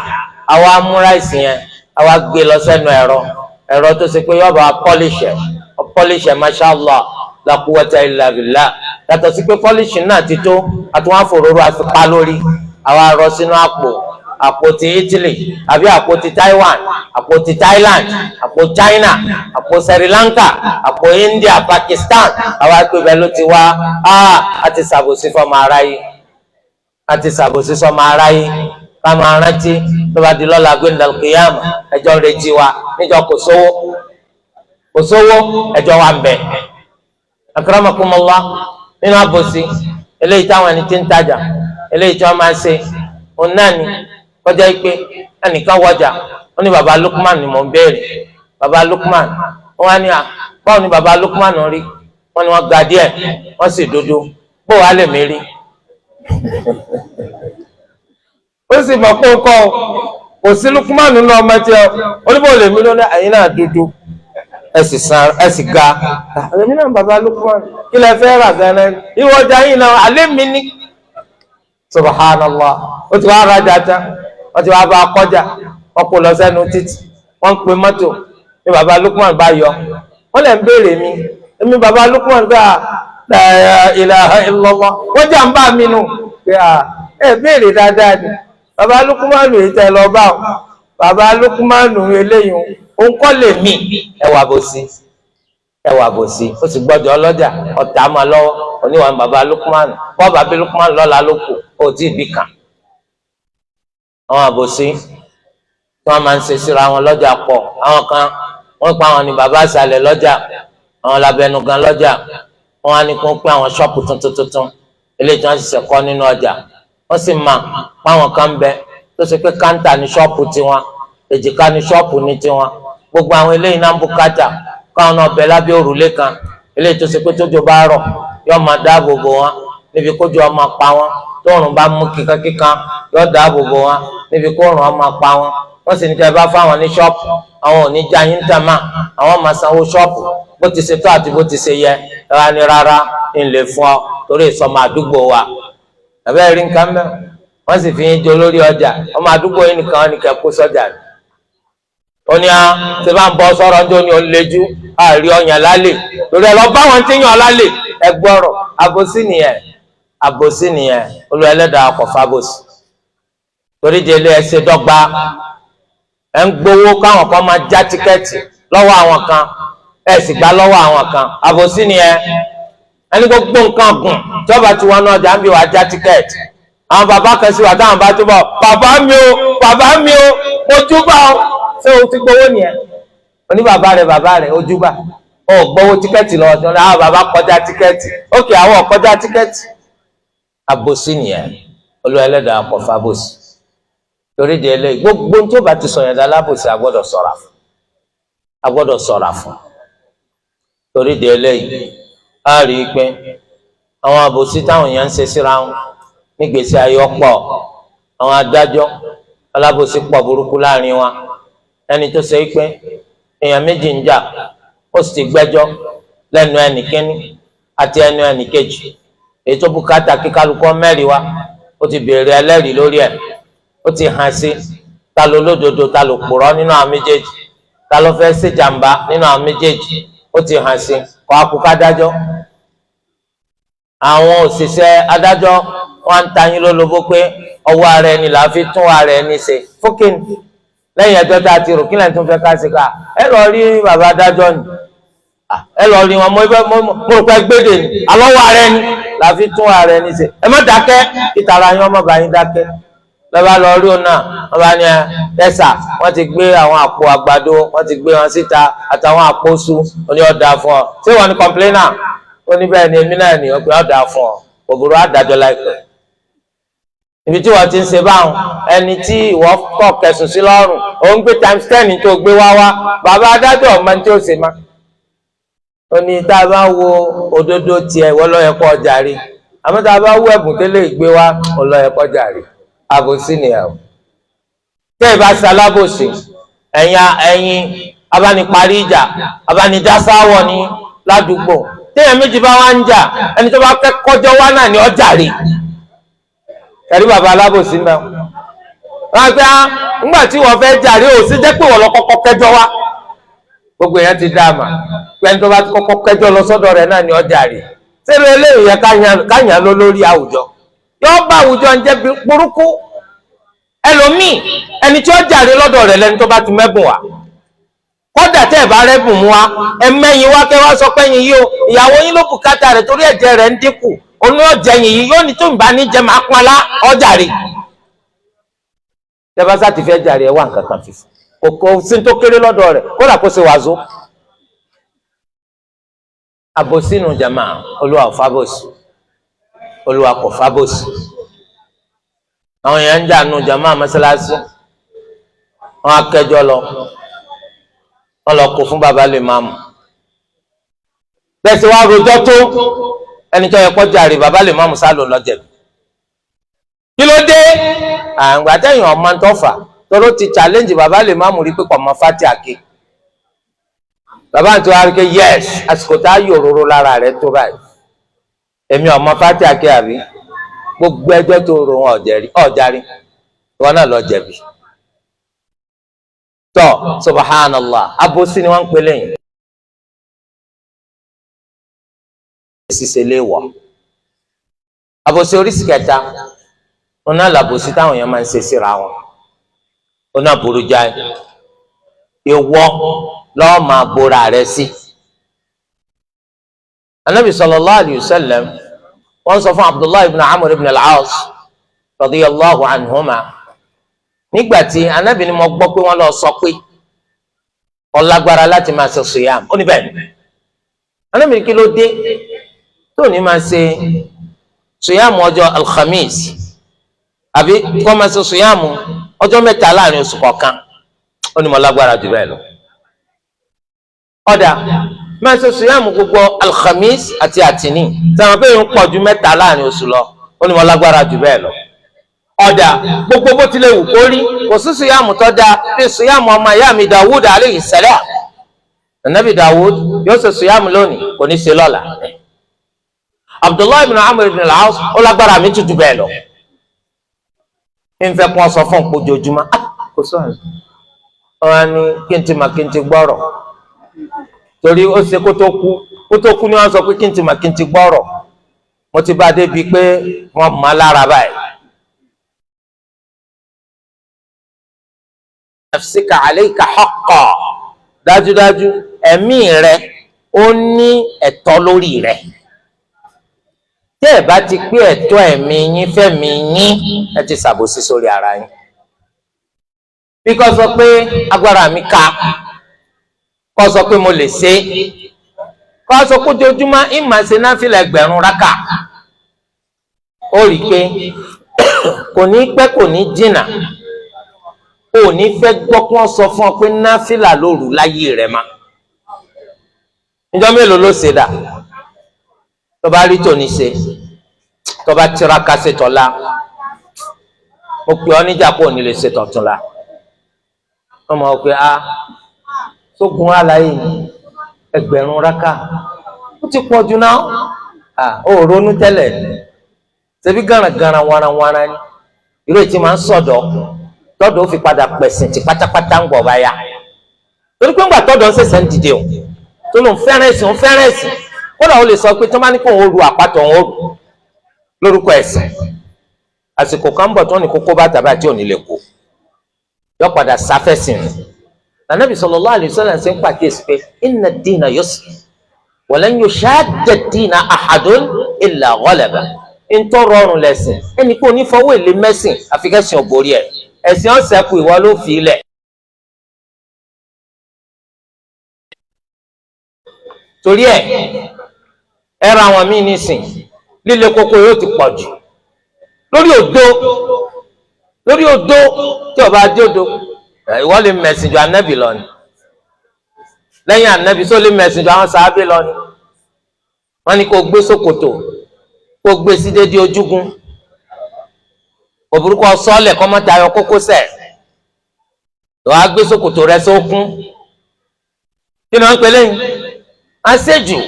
Àwa mú ráìsì yẹn, àwa gbé lọ sẹ́nu ẹ̀rọ, ẹ̀rọ tó ṣe pé yọba polish ẹ̀, polish ẹ̀, mashallah la quwwata illa billah. Yàtọ̀ sí pé polish náà ti tó, àtúwọ́n àfòróró àfipá lórí, àwa rọ sínú àpò, àpò ti Italy àbí àpò ti Taiwan, àpò ti Thailand, àpò China, àpò Sri Lanka, àpò India, Pakistan, àwa pé bẹ́ẹ̀ ló ti wá. A ti ṣàbòsí fọmọ aráyé, a ti ṣàbòsí sọmọ aráyé. Ká máa rántí tó bá di lọ́la gbẹ̀ndàl kìyàmù, ẹjọ́ ń retí wa níjọ́ kò sówó, kò sówó, ẹjọ́ wa ń bẹ. Akramakumullah, nínú àbòsí eléyìí táwọn ẹni tí ń tajà, eléyìí tí wọ́n máa ń ṣe, òun náà ni kọjá pé ẹnìkan wọjà, wọ́n ní baba Lukman ni mò ń béèrè. Baba Lukman, wọ́n á ní à, báwo ni baba Lukman rí? Wọ́n ní wọ́n ga díẹ̀, wọ́n sì dúdú. Bó wàá lè mí rí? Ó sì mọ̀ pé kọ́ kò sí Lukman nínú ọmọ tí ọ oníbò lè mí lónìí, ẹ̀yin náà dúdú, ẹ sì san, ẹ sì ga, èmi náà baba Lukman, kí lẹ fẹ́ rà gan-an? Ìwọ ọjà yìí náà alẹ́ mi ní. Subhanallah, ó ti wá rajà tán, wọ́n ti wá bá a kọjá, wọ́n kó lọ sẹ́nu títì, wọ́n ń pe mọ́tò ní baba Lukman bá yọ, wọ́n lè ń béèrè mi, èmi baba Lukman bá la ilaha illallah, wọ́n jà ń bá mi nù pé ẹ béèrè dáadáa ni baba Lukman yìí tẹ lọ bá o, baba Lukman eléyìí òun kọ́ lè mí. Ẹwà bò sí, ẹwà bò sí, ó sì gbọ́dọ̀ ọlọ́jà ọ̀tá máa lọ́wọ́ oníwà ní baba Lukman, bọ́ọ̀bà bí Lukman lọ́la ló kù ó tí ì bí kàn. Àwọn àbòsí tí wọ́n máa ń ṣe síra wọn lọ́jà pọ̀. Àwọn kan wọ́n pa àwọn ní baba àṣàlẹ̀ lọ́jà, àwọn labẹnugan lọ́jà, wọ́n á ní kó pín àwọn ṣọ́ọ̀pù tuntun tuntun eléyìí tí wọ́n ṣẹ̀ṣẹ̀ kọ́ nínú ọjà. Wọ́n sì máa pa àwọn kan bẹ tó ṣe pé káńtà ní ṣọ́ọ̀pù tiwọn, èjìká ní ṣọ́ọ̀pù ní tiwọn. Gbogbo àwọn eléyìí náà ń bùkátà káwọn náà bẹ lábẹ́ òrùlé kan eléyìí tó ṣe pé tójò bá rọ̀ yóò máa dáàbò bò wọn níbi kójú ọmọ pa wọn, tóòrùn bá mú kíkankíkan yóò dáàbò bò wọn níbi kóòrùn ọmọ pa wọn. Wọ́n sì ní tẹ́ bá fáwọn ní ṣọ́ọ̀pù, àwọn ò ní já yín tàmá, àwọn máa sanwó ṣọ́ọ̀pù bó ti ṣe tó àti bó ti ṣe yẹ. Ẹ wá ní rárá, ń lè fún ọ torí ìsọmọ àdúgbò wa. Àbẹ́ rí nǹkan mẹ́, wọ́n sì fi yín jẹ olórí ọjà. Ọmọ àdúgbò yín nìkan wọn nìkan kó sọ́jà ni. Ó ní a ṣe bá ń bọ́ sọ̀rọ̀ ń jó ní oléjú àárí ọyàn lálẹ́ torí ẹ lọ bá wọn tí yàn lálẹ́. Ẹ gbọ́rọ̀, àbòsí nìyẹn, àbòsí nìyẹn. Olú ẹlẹ́dàá kò fábòsí. Torí délé, ẹ ṣe dọ́gba. Ẹ ń gbowó káwọn kan máa já tíkẹ́ẹ̀tì lọ́wọ́ àwọn kan, ẹ sì gbà lọ́wọ́ àwọn kan, àbòsí nìyẹn. Ẹni gbogbo nǹkan gùn tọ́ba tí wọn náà jà ń bí wàá já tíkẹ́ẹ̀tì. Àwọn bàbá kan sí wa táwọn bá túbọ̀, "Bàbá mi o, bàbá mi o, mo júbà o." Ṣé o ti gbowó nìyẹn? Oní bàbá rẹ, bàbá rẹ ojúbà o, gbowó tíkẹ́ẹ̀tì lọ́wọ́ tí wọ́n ní àwọn bàbá kọjá tíkẹ́ẹ̀tì. Ókè, àwọn kọjá tíkẹ́ẹ̀tì, àbòsí nìyẹn. Olú ẹlẹ́dàá kò fábòsí. Torí di eléyìí, gbogbo tó bá ti sọ̀yàn dá lábòsí, a gbọ́dọ̀ ṣọ́ra fún, a gbọ́dọ̀ ṣọ́ra fún. Torí di eléyìí, a rí i pé àwọn àbòsí táwọn èèyàn ń ṣe síra wọn nígbèsí ayé ọ̀pọ̀. Àwọn adájọ́ alábòsí pọ̀ burúkú láàrin wa. Ẹni tó ṣe pé èèyàn méjì ń jà, ó sì ti gbẹ́jọ́ lẹ́nu ẹnì kínní àti ẹnu ẹnì kejì, èyí tó bùkátà kí kálukú mẹ́rin wá, ó ti béèrè ẹlẹ́rìí lórí ẹ̀, ó ti hàn sí ta ló lódodo, ta ló purọ́ nínú àwọn méjèèjì, ta ló fẹ́ ṣèjàmbá nínú àwọn méjèèjì, ó ti hàn sí kọ́ akókó adájọ́. Àwọn òṣìṣẹ́ adájọ́ wọn ń ta yín lólobó pé ọwọ́ ara ẹni là á fi tún ara ẹni ṣe fókè ní. Lẹ́yìn ẹjọ́ tá a ti rò, kí lẹ́yìn tó ń fẹ́ ká ṣe? Ká ẹ lọ rí bàbá adájọ́ ni, ẹ lọ rí wọn. Mo rò pé gbédè ni alọ́wọ́ ara ẹni là á fi tún ara ẹni ṣe. Ẹ má dákẹ́, ìtara yín ọmọ bá yín dákẹ́. Lọ́ba lọ rí òun náà, wọ́n bá ní ẹ sà, wọ́n ti gbé àwọn àpò àgbàdo, wọ́n ti gbé wọn síta àtàwọn àpò su. Ó ní ọ̀dà fún ọ. Ṣé wọ́n ní complainer? Ó ní bẹ́ẹ̀ ni, èmi náà ní. Ọ̀pẹ ọ̀dà fún ọ, òbúrò àdájọ́ láìpẹ́. Ibi tí wọ́n ti ń ṣe báwọn, ẹni tí ìwọ kọ̀ kẹsùn sí lọ́rùn, ó ń gbé times 10 tó gbé wá wá. Bàbá adájọ́ ọmọ tí ó ṣe má. Ó ní tá a bá wo òdodo tiẹ̀, ìwọ ló yẹ kó ọjà rí, àmọ́ tá a bá wo ẹ̀bùn tẹ́lẹ̀ gbé wá, ó ló yẹ kó ọjà rí. Àbòsí nìyẹn o. Tẹ́ ẹ bá ṣe alábòsí, ẹ̀yin abániparí ìjà, abánidásáwọ̀ ní ládùúgbò, téèyàn méjì bá wá ń jà, ẹni tó bá fẹ́ kọjọ́ wá náà ní ọjà rí. Ẹ̀rí bàbá alábòsí mẹ́wọ́n wọ́n á gbé á ńgbà tí wọ́n fẹ́ jàre, ò sí jẹ́ pé wọ́n lọ kọ́kọ́ kẹjọ́ wá. Gbogbo èèyàn ti dá a mà pé ẹni tó bá ti kọ́kọ́ kẹjọ́ lọ sọ́dọ̀ rẹ̀ náà ní ọjà rí. Sẹ́nu eléyìí yẹ káyàn ló lórí àwùjọ, yóò bá àwùjọ ń jẹ́ burúkú. Ẹlòmíì, ẹni tí ó jàre lọ́dọ̀ rẹ̀ lẹni tó bá ti mẹ́bùn wá. Kódà tẹ́ ẹ̀ bá rẹ́bùn mú wa, ẹ mẹ́yìn wá, kẹ́ wá sọ pé ẹ̀yin yìí o, ìyàwó yín ló bùkátà rẹ̀ torí ẹ̀jẹ̀ rẹ̀ ń dínkù, òun yóò jẹ yìí, yóò ní tó ń bá ní jẹ máa pọn lá ọjà rè. Tẹ́ bá ti fẹ́ jàre, ẹ wá nǹkan kan fífún, kò sí tó kéré lọ́dọ̀ rẹ̀, kódà kó ṣe wàzó. Àbòsínú jama, Olúwa ò fábòsì, Olúwa kò fábòsì. Àwọn èèyàn ń jà nù jama mọ́sálásí, wọn akẹjọ lọ, wọn lọ kó fún baba lè máa mú bẹ́ẹ̀ sì wá rojọ́ tó ẹni tó yẹ kó jàre, baba lè máa mú sálò lọ́jẹ̀bi. Kí ló dé? Àǹgbà tẹ̀yìn ọmọ tó fà tóró ti challenge baba lè má mú rí pé kò mọ fati àké. Bàbá àti wàá rí pé yes, àsìkò tá a yọ òróró lára rẹ̀ tó báyìí, èmi ọmọ fati àké àbí gbogbo ẹjọ́ tó rò wọn ọ̀járí, ìwọ náà lọ jẹ̀bi. Tọ́, subhanallah, abosi ni wọ́n ń pè lẹ́yìn ṣíṣe lè wọ̀. Àbòsí oríṣi kẹta, wọn náà làbòsí táwọn èèyàn máa ń ṣe síra wọn. Wọn náà burú jáì. Ìwọ lọ́ọ́ máa bora rẹ sí. Anabi sallallahu alayhi wa sallam, wọ́n sọ fún Abdullahi ibn Amr ibn al-As radiyallahu anhuma, nígbà tí anabi ni mo gbọ́ pé wọ́n lọ sọ pé ọlágbára láti máa ṣe siyam, ó ní bẹ́ẹ̀ ni. Anabi, kí ló dé tó ní máa ṣe siyam ọjọ́ alhamis, àbí kó máa ṣe siyam ọjọ́ 3 láàrin oṣù kọ̀ọ̀kan? Ó ní mo lágbára jù bẹ́ẹ̀ lọ. Ọ̀dà, máa ṣe siyam gbogbo alhamis àti àtìní, sọ̀rọ̀ pé ń pọ̀ ju 3 láàrin oṣù lọ. Ó ní mo lágbára jù bẹ́ẹ̀ lọ. Ọ̀dà, gbogbo bó tilẹ̀ wù kó rí, kò sí sùyàmù tó dáa bí sùyàmù ọmọ ìyá mi Dawud aleyhi salam. Anabi Dawud yóò ṣe sùyàmù lónìí, kò ní ṣe lọ́la. Abdullahi ibn Amr ibn al-As ó lágbára mi tutù bẹ́ẹ̀ lọ. Ń fẹ́ kí wọ́n sọ fún òun ojoojúmọ́ kò sọ̀rọ̀. Wọ́n á ní kí n ti mà kí n ti gbọ́rọ̀, torí ó ṣe kó tó kú, kó tó kú ni wọ́n sọ pé kí n ti mà kí n ti gbọ́rọ̀. Mo ti bá a débi pé wọ́n mọ̀ lára báyìí. Nafsika alayka haqqa, dájúdájú ẹ̀mí rẹ ó ní ẹ̀tọ́ lórí rẹ. Tẹ́ ẹ bá ti pé ẹ̀tọ́ ẹ̀mí yín fẹ́mi yín, ẹ ti ṣàbòsí sórí ara yín. Bí kò sọ pé agbára mi ká, kò sọ pé mo lè ṣe, kò sọ pé ojoojúmọ́ ìmọ̀ ṣe náfìlà 1000 rákà, ó rí i pé kò ní pẹ́ kò ní jìnnà, ò ní fẹ́ gbọ́ kí wọ́n sọ fún ọ pé náfìlà lóru láyé rẹ̀ ma. Níjọ́ mélòó ló ṣe dà? Tó bá rí tòní ṣe, tó bá tiraka ṣe tọ́lá, mo pè ọ́ níjà kó o ní lè ṣe tọ̀túnla. Wọ́n mọ̀ pé a sógun aláyé ni 1000 rákà ó ti pọ̀ jù náà. Ó ronú tẹ́lẹ̀, ṣebí garagara warawara ni irú ètí máa ń sọ̀dọ̀ tọ́dọ̀ ó fi padà pẹ̀sìn tí pátápátá ń gbọ̀ bá yá. Torí pé ńgbà tọ́dọ̀ ń ṣẹ̀ṣẹ̀ ń dìde o, tó lóun fẹ́ràn ẹ̀sìn, òun fẹ́ràn ẹ̀sìn, kódà ó lè sọ pé tó bá ní kó òun ru àpáta òun ó rù lórúkọ ẹ̀sìn. Àsìkò kan bọ̀ tó ní kókó bàtà báyìí tí ò ní lè kó, yọ padà sáfẹ́sìn rẹ̀. Ànábì sallallahu alaihi wasallam ṣe ń pàkíyèsí pé inna ad-dina yusr wa lan yushadda ad-dina ahadun illa ghalaba. Ntọ́ rọrùn lẹ̀sìn, ẹnì kò ní fọwọ́ èlé mẹ́sìn àfikẹ́sìn òbórí ẹ̀, ẹ̀sìn ọ̀sẹ̀ kù ìwọ ló fi ilẹ̀. Torí ẹ̀ ẹ̀rọ àwọn míì nísìn líle koko yóò ti pọ̀ jù lórí òdo, lórí òdo tí ọba adéodo ìwọ lè mẹ̀sìn ju anábì lọ ni, lẹ́yìn anábì só lè mẹ̀sìn ju àwọn sàábì lọ ni. Wọ́n ní kó gbé ṣòkòtò, kó gbé sí dédé ojúgun, òbúrúkọ sọ́ọ̀lẹ̀ kọ́mọ́tà ayọ̀ kókósẹ̀, ìwọ á gbé ṣòkòtò rẹ sókún. Kí ni wọ́n ń pè lẹ́yìn àṣejù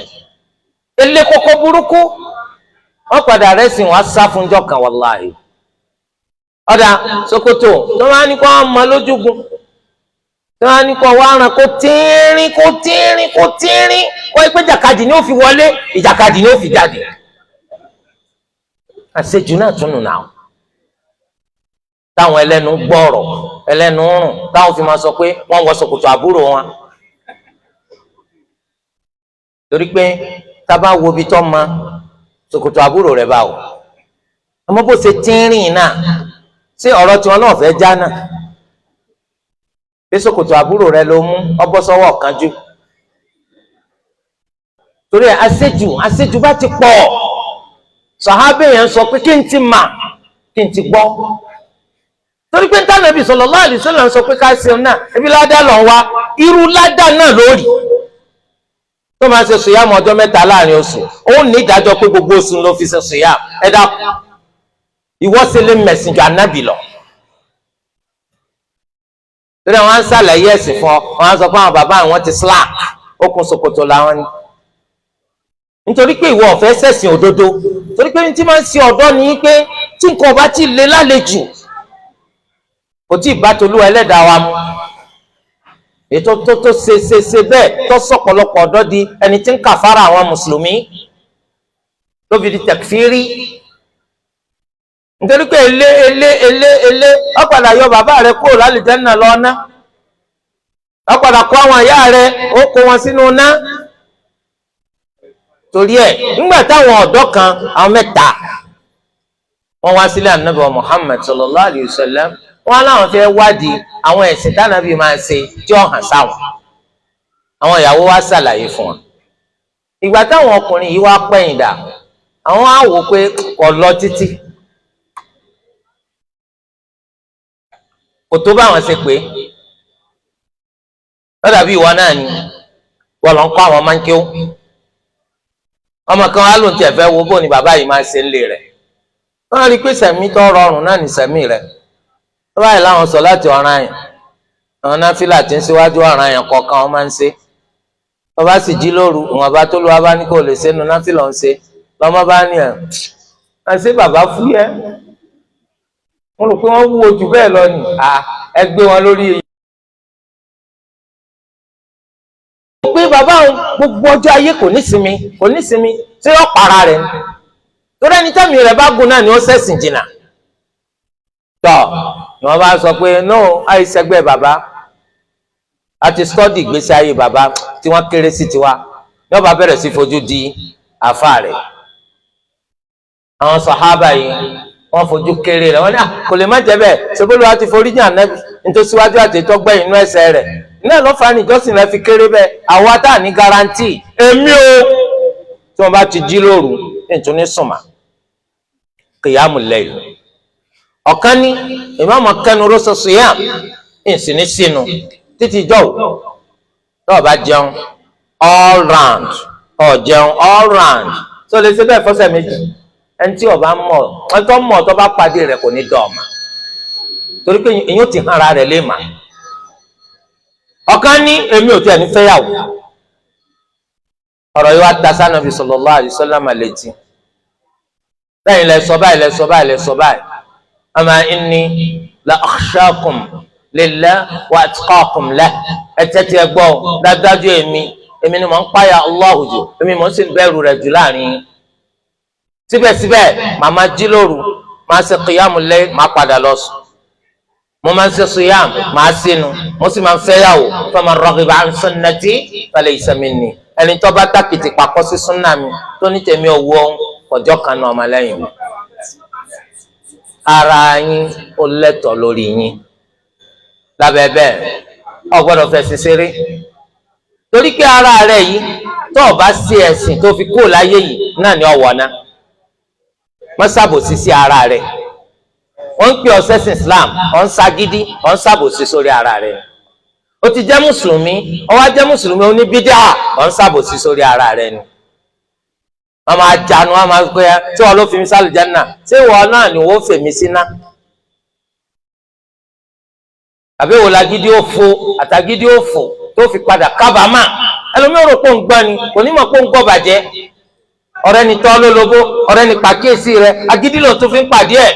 ele koko burúkú? Wọ́n padà rẹ̀ sìn wọ́n sá fúnjọ́ kan wàláhì. Ọ̀dà ṣòkòtò tó máa ní kó ọmọ lójúgun, tó máa ní kó wá ràn kó tínrín kó tínrín kó tínrín, wọ́n pé ìjàkadì ni ó fi wọlé, ìjàkadì ni ó fi jáde. Àṣejù náà tún nù náà táwọn ẹlẹ́nu gbọ́rọ̀ ẹlẹ́nu rùn táwọn fi máa sọ pé wọ́n wọ ṣòkòtò àbúrò wọn. Torí pé tábà wo ibi tó ma ṣòkòtò àbúrò rẹ̀ bá wò, ọmọ bó ṣe tínrín náà, ṣé ọ̀rọ̀ tiwọn náà fẹ́ já náà? Bí ṣòkòtò àbúrò rẹ̀ ló mú ọbọ̀ sọ́wọ́ kanjú. Torí ẹ̀ àṣejù àṣejù bá ti pọ̀, sàhábẹ̀ yẹn sọ pé kí n ti mà kí n ti gbọ́. Torí pé Ànábì sallallahu alaihi wasallam sọ pé ká ṣeun náà, ebi ládàá lọ wá, irú ládàá náà lórí tó máa ṣe sùyàmù ọjọ́ mẹ́ta láàrin oṣù, ó ní ìdájọ́ pé gbogbo oṣù ló fi ṣe sùyàmù. Ẹ dákun, ìwọ ṣe lè mẹ̀sìn ju Ànábì lọ. Torí àwọn á ń ṣàlàyé ẹ̀sìn fún ọ, wọn á sọ pé àwọn bàbá àwọn ti slack, okùn ṣòkòtò làwọn ni. Nítorí pé ìwọ ọ̀fẹ́ ṣẹ̀sìn òdodo, torí pé tí máa ń ṣe ọ̀dọ́ ni pé tí nǹkan ọba ti le lálejò, kò tí ì bá tolú ẹlẹ́dàá wa mu. Ètò tó tó ṣe ṣe ṣe bẹ́ẹ̀ tó sọ̀pọ̀lọpọ̀ ọ̀dọ́ di ẹni tí ń kàfàrà àwọn mùsùlùmí, ló fi di tẹ̀kfírí. Nítorí pé elé elé elé elé ọ̀padà yọ bàbá rẹ kúrò lálìjánnà lọ́ná, ọ̀padà kó àwọn ìyá rẹ ó kó wọn sínú ná. Torí ẹ̀ nígbà táwọn ọ̀dọ́ kan, àwọn mẹ́ta, wọ́n wá sílé ànábì wa Muhammad sallallahu alayhi wa sallam, wọ́n láwọn fẹ́ wádìí àwọn ẹ̀sìn tánàbí máa ń ṣe tí ó hàn sáwọn. Àwọn ìyàwó wa ṣàlàyé fún wọn. Ìgbà táwọn ọkùnrin yìí wá pẹ̀yìn dà, àwọn á wò pé kò lọ títí, kò tó báwọn ṣe pé lọ́dà bí ìwọ náà ni wọ́n lọ ń kọ́ àwọn máa ń kíó. Ọmọ kan wá lóun tiẹ̀ fẹ́ wo bó ni bàbá yìí máa ṣe ń lé rẹ̀. Wọ́n rí i pé sẹ̀mí tó rọrùn náà ní sẹ̀mí rẹ̀. Tó báyìí láwọn sọ láti ọ̀ràn yẹn, àwọn náfìlà tí ń síwájú ọ̀ràn yẹn kọ̀ọ̀kan wọ́n máa ń ṣe. Tó bá sì jí lóru, ìwọ̀nba tó lu abá ní kò lè ṣe nu náfìlà ń ṣe. Lọ́mọ bá ní ẹ̀ àṣé bàbá fúyẹ́, wọ́n rò pé wọ́n wúwo jù bẹ́ẹ̀ lọ ni. Ẹ gbé wọn lórí èyí. Pé bàbá òun gbogbo ọjọ́ ayé kò ní sinmi, kò ní sinmi, ṣé yọ para rẹ̀ ni? Torí ẹni tẹ́mi rẹ̀ bá gùn náà ni ó ṣẹ̀sìn jìnnà. Tọ́ ni wọ́n bá sọ pé no, àìsẹ́gbẹ́ bàbá a ti study ìgbésí ayé bàbá tí wọ́n kéré sí tiwa. Ní wọ́n bá bẹ̀rẹ̀ sí fojú di àfa rẹ̀. Àwọn sàhábà yìí, wọ́n fojú kéré rẹ̀. Wọ́n ní kò lè má jẹ́ bẹ́ẹ̀. Ṣebí wa ti forí jìn Ànábì nítorí síwájú àti ìtọ́gbẹ́yìn inú ẹsẹ̀ rẹ̀ náà ló fa ní ìjọsìn rẹ̀ fi kéré bẹ́ẹ̀. Àwa tá à ní guarantee. Èmi o, tí wọ́n bá ti jí lóru, nítorí sùnmà kìyàmù lẹ́yìn ọ̀kan ní ìmáàmù kẹnu rọ́ṣọ siyam ìsìn ní sínú títí jọ́wọ́ tó o bá jẹun all round, ó jẹun all round, tó lè ṣe bẹ́ẹ̀ fọ́sẹ̀ 2. Ẹni tí ó bá mọ̀, ẹni tó mọ̀, tó bá pàdé rẹ̀, kò ní dọ̀ ọ̀mà, torí pé èyàn ti hàn ara rẹ̀ lé mà. Ọ̀kan ní èmi ò tiẹ̀ ní fẹ́yàwó. Ọ̀rọ̀ yìí wá ta sànàbì sallallahu alaihi wasallam létí. Lẹ́yìn lẹ sọ báyìí, lẹ sọ báyìí, lẹ sọ báyìí. Ama inni la akhshakum lillah wa atqakum lah. Ẹ tẹ́tí ẹ gbọ́, dájúdájú èmi ni mò ń páyà Allahu jù, èmi mò ń sì bẹ̀rù rẹ̀ jù láàrin yín. Síbẹ̀síbẹ̀, màmá jí lóru, máa ṣe qiyamul layl, máa padà lọ sùn. Mo máa ń ṣe siyam, máa sínú, mo sì máa ń fẹ́yàwó. Faman raghiba an sunnati falaysa minni. Ẹni tó bá tákìtì papọ̀ sí súnà mi, tó ní tèmi ò wọ ọjọ́ kan náà, ọmọlẹ́yìn mi. Ara yín ó lẹ́tọ̀ọ́ lórí yín. Lábẹ́ bẹ́ẹ̀, ọ gbọ́dọ̀ fẹ̀sìn ṣeré, torí pé ara rẹ̀ yìí, tó o bá ṣe ẹ̀sìn tó fi kúrò láyé yìí náà ni ọ̀wọ̀ náà. Má ṣàbòsí sí ara rẹ̀. Wọ́n ń pè ọ́ sẹ́sìn Islam, ọ̀ ń ṣagídí, ọ̀ ń ṣàbòsí sórí ara rẹ̀. Ó ti jẹ́ mùsùlùmí, ó wá jẹ́ mùsùlùmí oníbídà, ọ̀ ń ṣàbòsí sórí ara rẹ̀ ni. Wọ́n máa jánu, wọ́n máa pẹ́ tí wọ́n ló fi mi sálì Jánnà, ṣé ìwọ náà ni wọ́n fèmí síná? Àbí wò lágídí òfo àtàgídí òfò tó fi padà kábàámà? Ẹlòmíràn rò pé ń gbọ́ ni, kò ní mọ̀ pé ń gbọ́ bàjẹ́. Ọ̀rẹ́ ni tọ́ ló lobó, ọ̀rẹ́ ni pàkíyèsí rẹ̀, agídí ló tún fi ń pàdé ẹ̀.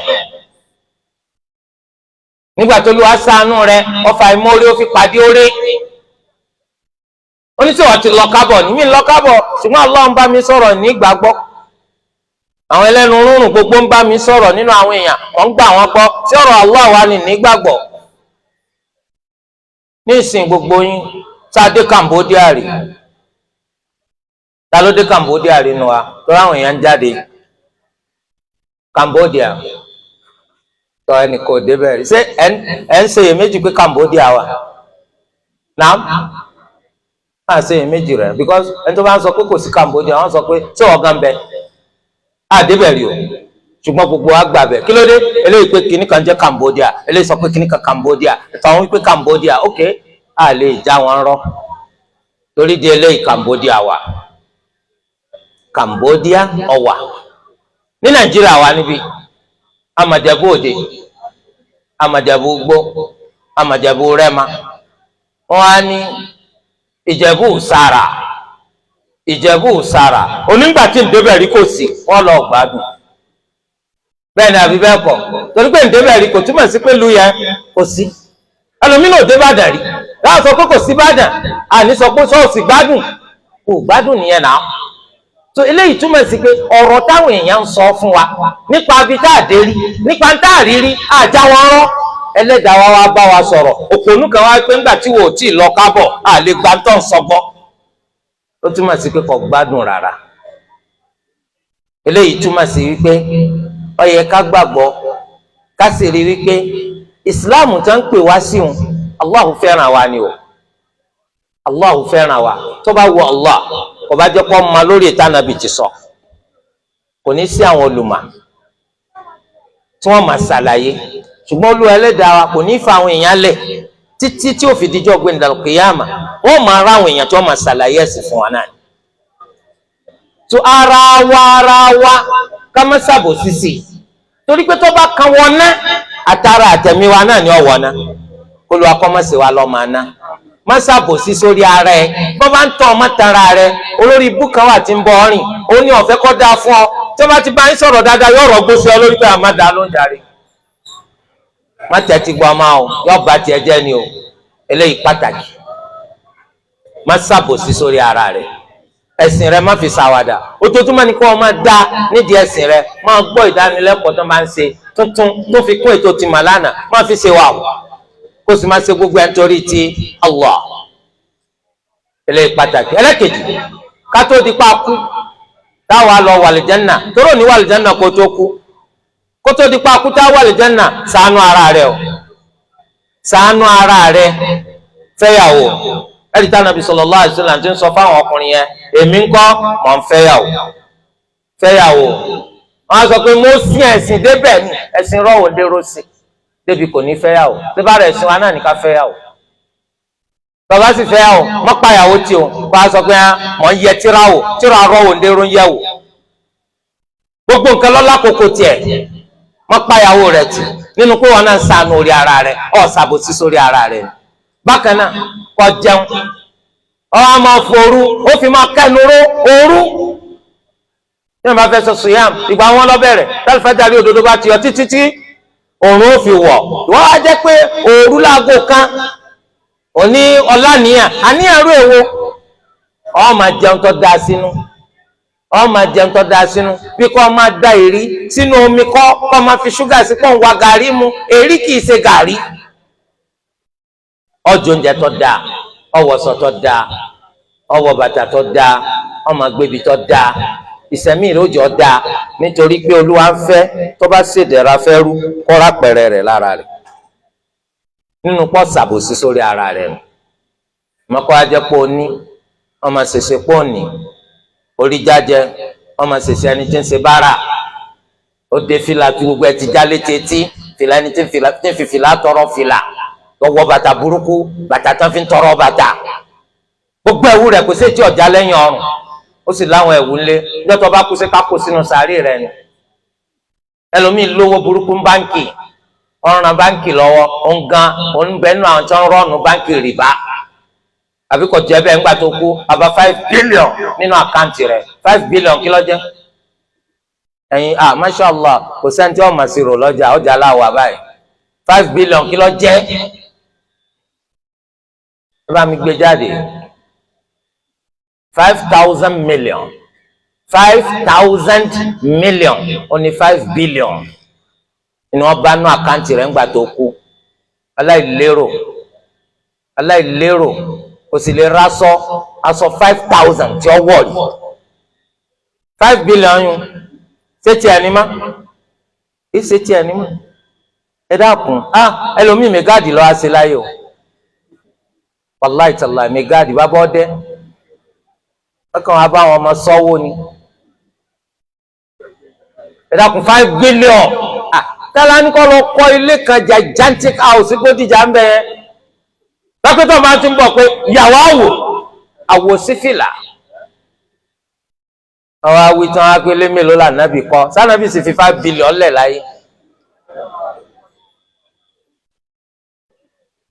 Nígbà tó lù wá ṣàánú rẹ̀, ọfà ìmọ̀ọ́rẹ́ ó fi pàdé orí. Oníṣòwò ti lọ kábọ̀ ní mi lọ kábọ̀, ṣùgbọ́n Allah ń bá mi sọ̀rọ̀ nígbàgbọ́. Àwọn ẹlẹ́nu rúrùn gbogbo ń bá mi sọ̀rọ̀ nínú àwọn èèyàn, wọ́n ń gbà wọ́n gbọ́ sí ọ̀rọ̀ Allah wa ní nígbàgbọ́. Ní ìsìn gbogbo yín tá a dé Cambodia rí? Ta ló dé Cambodia rí nu wa? Tó ráwọn èèyàn ń jáde Cambodia tọ́, ẹnì kò débẹ̀ rí. Ṣé ẹ̀ ń ṣe iyèméjì pé Cambodia wà náà? Máa ṣe iyèméjì rẹ̀, because ẹni tó bá ń sọ pé kò sí Cambodia, wọ́n sọ pé ṣé ọ̀gá ń bẹ àdébẹ̀ rí o. Ṣùgbọ́n gbogbo wa gbà bẹ̀. Kí ló dé? Eléyìí pé kinní kan jẹ́ Cambodia, eléyìí sọ pé kinní kan Cambodia, tàwọn wípé Cambodia. Ok, a lè já wọn rọ torí di eléyìí. Cambodia wà, Cambodia ọwà ní Nàìjíríà wà níbí. Amàjẹ̀bú Òde, Amàjẹ̀bú Gbó, Amàjẹ̀bú Rẹ́ma. Wọn á ní Ìjẹ̀bú Sàrà, Ìjẹ̀bú Sàrà. Onígbà tí ǹdébẹ̀ rí, kò sí, wọ́n lọ gbádùn. Bẹ́ẹ̀ ni àbí bẹ́ẹ̀ kọ́? Torí pé ǹdébẹ̀ rí kò túmọ̀ sí pé lu yẹn kò sí. Ẹlòmínà ò dé Ìbàdàn rí láwọn sọ pé kò sí Ìbàdàn. Àní sọ pé sọ́ọ̀sì gbádùn, kò gbádùn nìyẹn náà. So eléyìí túmọ̀ sí pé ọ̀rọ̀ táwọn èèyàn ń sọ fún wa nípa ibi tá a dé rí, nípa tá a rí rí, àjà wọn rán. Ẹlẹ́dàá wa wá bá wa sọ̀rọ̀. Òpònú kan wá pé ńgbà tí wò ó tí ì lọ kábọ̀, à lè gba tó ń sọgbọ́. Ó túmọ̀ sí pé kò gbádùn rárá. Eléyìí túmọ̀ sí wípé ó yẹ ká gbàgbọ́, ká sì rí wípé ìsìláàmù tó ń pè wá sí òun, Allahu fẹ́ràn wa ni o. Allahu fẹ́ràn wa. Tó bá wù Allah, kò bá jẹ́ kó ma lórí ìtànàbì ti sọ, kò ní sí àwọn olùmọ̀ tí wọ́n máa ṣàlàyé. Ṣùgbọ́n Olúwa ẹlẹ́dàá wa kò ní fa àwọn èèyàn lẹ̀ títí tí ó fi dijọ́ gbẹ̀ndàlù kìyàmà. Wọ́n máa rá àwọn èèyàn tí wọ́n máa ṣàlàyé ẹ̀sìn fún wa náà. Tó ara wa, ara wa, ká má ṣàbòsí sí i, torí pé tó bá kan wọn ná, àtàrà àtẹ̀mí wa náà ni ọ̀wọ́ ná. Olúwa kọ́ mọ̀ sí wa lọ́ọ́ máa ná. Má ṣàbòsí sórí ara ẹ. Bọ́ bá ń tọ́ ọmọ tara rẹ, olórí ibú kan wà tí ń bọ́ rìn. Ó ní ọ̀fẹ́ kọ́ dáa fún ọ. Tí wọ́n bá ti bá ń sọ̀rọ̀ dáadáa, yóò rọ̀ gbóṣe ọ lórí pé àmà dáa ló ń darí. Má tẹ́tí gbọ́ ọmọ o, yóò bá tiẹ̀ jẹ́ ni o. Eléyìí pàtàkì. Má ṣàbòsí sórí ara rẹ̀. Ẹ̀sìn rẹ̀ má fi ṣàwàdà. Ojoojúmọ́ ni kó o máa dá nídìí ẹ̀sìn rẹ̀. Máa gbọ́ ìdánilẹ́kọ̀ọ́ tó máa ń ṣe tuntun tó fi kún ètò tìmọ̀ lánàá. Má fi ṣe wà wò. Kó sì máa ṣe gbogbo ẹ̀ nítorí ti Allah. Eléyìí pàtàkì. Ẹlẹ́kejì, ká tó di pa kú táwa lọ wàlìjánà, tóró ní wàlìjánà kó tó kú, kó tó di pa kú táwa wàlìjánà, ṣàánú ara rẹ o, ṣàánú ara rẹ, fẹ́yàwó. Ẹ̀rí tá nàbí sallallahu alaihi wasallam ti ń sọ fáwọn ọkùnrin yẹn, èmi ń kọ́ mọ̀ ń fẹ́yàwó, fẹ́yàwó. Wọ́n á sọ pé mo sí ẹ̀sìn débẹ̀ ni, ẹ̀sìn rọ̀wọ̀ dérò sí débi kò ní fẹ́yàwó. Tí bá rẹ̀ ẹ̀sìn wa náà ní ká fẹ́yàwó. Bàbá sì fẹ́ o, mọ́ pàyàwó tí o kó a sọ pé mọ̀ ń yẹ tíra o, tíra rọ̀ wò ndéró ń yẹ wò. Gbogbo nǹkan lọ́la kókó tiẹ̀, mọ́ pàyàwó rẹ̀ tì nínú pé wọn náà ń sànù orí ara rẹ̀, ọ̀ ṣàbòsí sórí ara rẹ̀. Bákan náà, kó jẹun, ọ á máa forú, ó fi máa kẹnu ró òru. Ní wọn bá fẹ́ sọ sùyàm, ìgbà wọn lọ bẹ̀rẹ̀ tálífàjáde òdodo bá ti yọ títí tí òòrùn ó fi wọ̀. Ìwọ́n á jẹ́ pé òru láago kan òní ọ̀làníyàn àníyàn rú èwo. Ọ máa jẹun tó dáa sínú, ọ máa jẹun tó dáa sínú, bí kò máa da èrí sínú omi, kọ́ máa fi ṣúgà sí, pọ̀ ń wa gàrí mu. Èrí kìí ṣe gàrí. Ọjọ́ oúnjẹ tó dáa, ọwọ́sọ tó dáa, ọwọ́ bàtà tó dáa, ọmọ gbébi tó dáa, ìsẹ̀mí ìròjọ́ dáa, nítorí pé Olúwa ń fẹ́ tó bá ṣèdẹ̀ra fẹ́ rú kọ́ra pẹ̀rẹ̀ rẹ̀ lára rẹ̀ nínú pọ̀ ṣàbòsí sórí ara rẹ̀ nù. Mọ́kọ́ ajẹ́pọ̀ òní ọmọ ṣẹṣẹ pọ̀ òní orí jájẹ, ọmọ ṣẹṣẹ ẹni tí ń ṣe bára, ó dé fìlà tí gbogbo ẹ ti já létí etí fìlà, ẹni tí ń fi fìlà tọrọ fìlà, lọ́wọ́ bàtà burúkú, bàtà tán fi ń tọrọ bàtà, gbogbo ẹ̀wù rẹ̀ kò sí etí ọ̀já lẹ́yìn ọrùn, ó sì láwọn ẹ̀wù ńlẹ̀ lọ́tọ̀ bá kú sí kákó sínú sàárì rẹ̀ ni. Ẹlòmíì lówó burúkú báńkì, ọ̀ràn báńkì lọ́wọ́, òǹgan òǹbẹ́nu àwọn tí wọ́n rọ́ọ̀nù báńkì rìbá, àbí kò jẹ́ bẹ́ẹ̀. Ńgbà tó kú, àbá 5 billion nínú àkáǹtì rẹ̀. 5 billion kí ló jẹ́? Ẹ̀yin, ah, masha Allah, kò sẹ́ni tí wọ́n mọ̀ sí rò lọ́jà ọjà aláwọ̀ báyìí. 5 billion kí ló jẹ́? Ẹ bá mi gbé jáde. 5,000 million, 5,000 million ó ní 5 billion ni wọ́n bá nú àkáǹtì rẹ̀ ńgbà tó kú. Aláìlérò, aláìlérò, kò sì lè rásọ aṣọ 5,000 tí ó wọ̀ rí. 5 billion yún, ṣé tiẹ̀ ní má? Ṣé tiẹ̀ ní má? Ẹ dákun. Ah, ẹlòmíì mẹgáàdì lọ́wọ́ á ṣe láyé o, wàláì tàlà, mẹgáàdì bá bọ́ dẹ́ ọkàn wa bá àwọn ọmọ sọ́wọ́ ni. Ẹ dákun, 5 billion. Ah, tálá ní kọ́ lọ kọ́ ilé kan, gigantic house Bódìjà ń bẹ yẹn. Dókítà máa ti ń bọ̀ pé ìyàwó àwò àwò sí fìlà. Àwọn awi tán á pé lé mélòó là nábì kọ́ sànàbì sì fi 5 billion lẹ̀ láyé.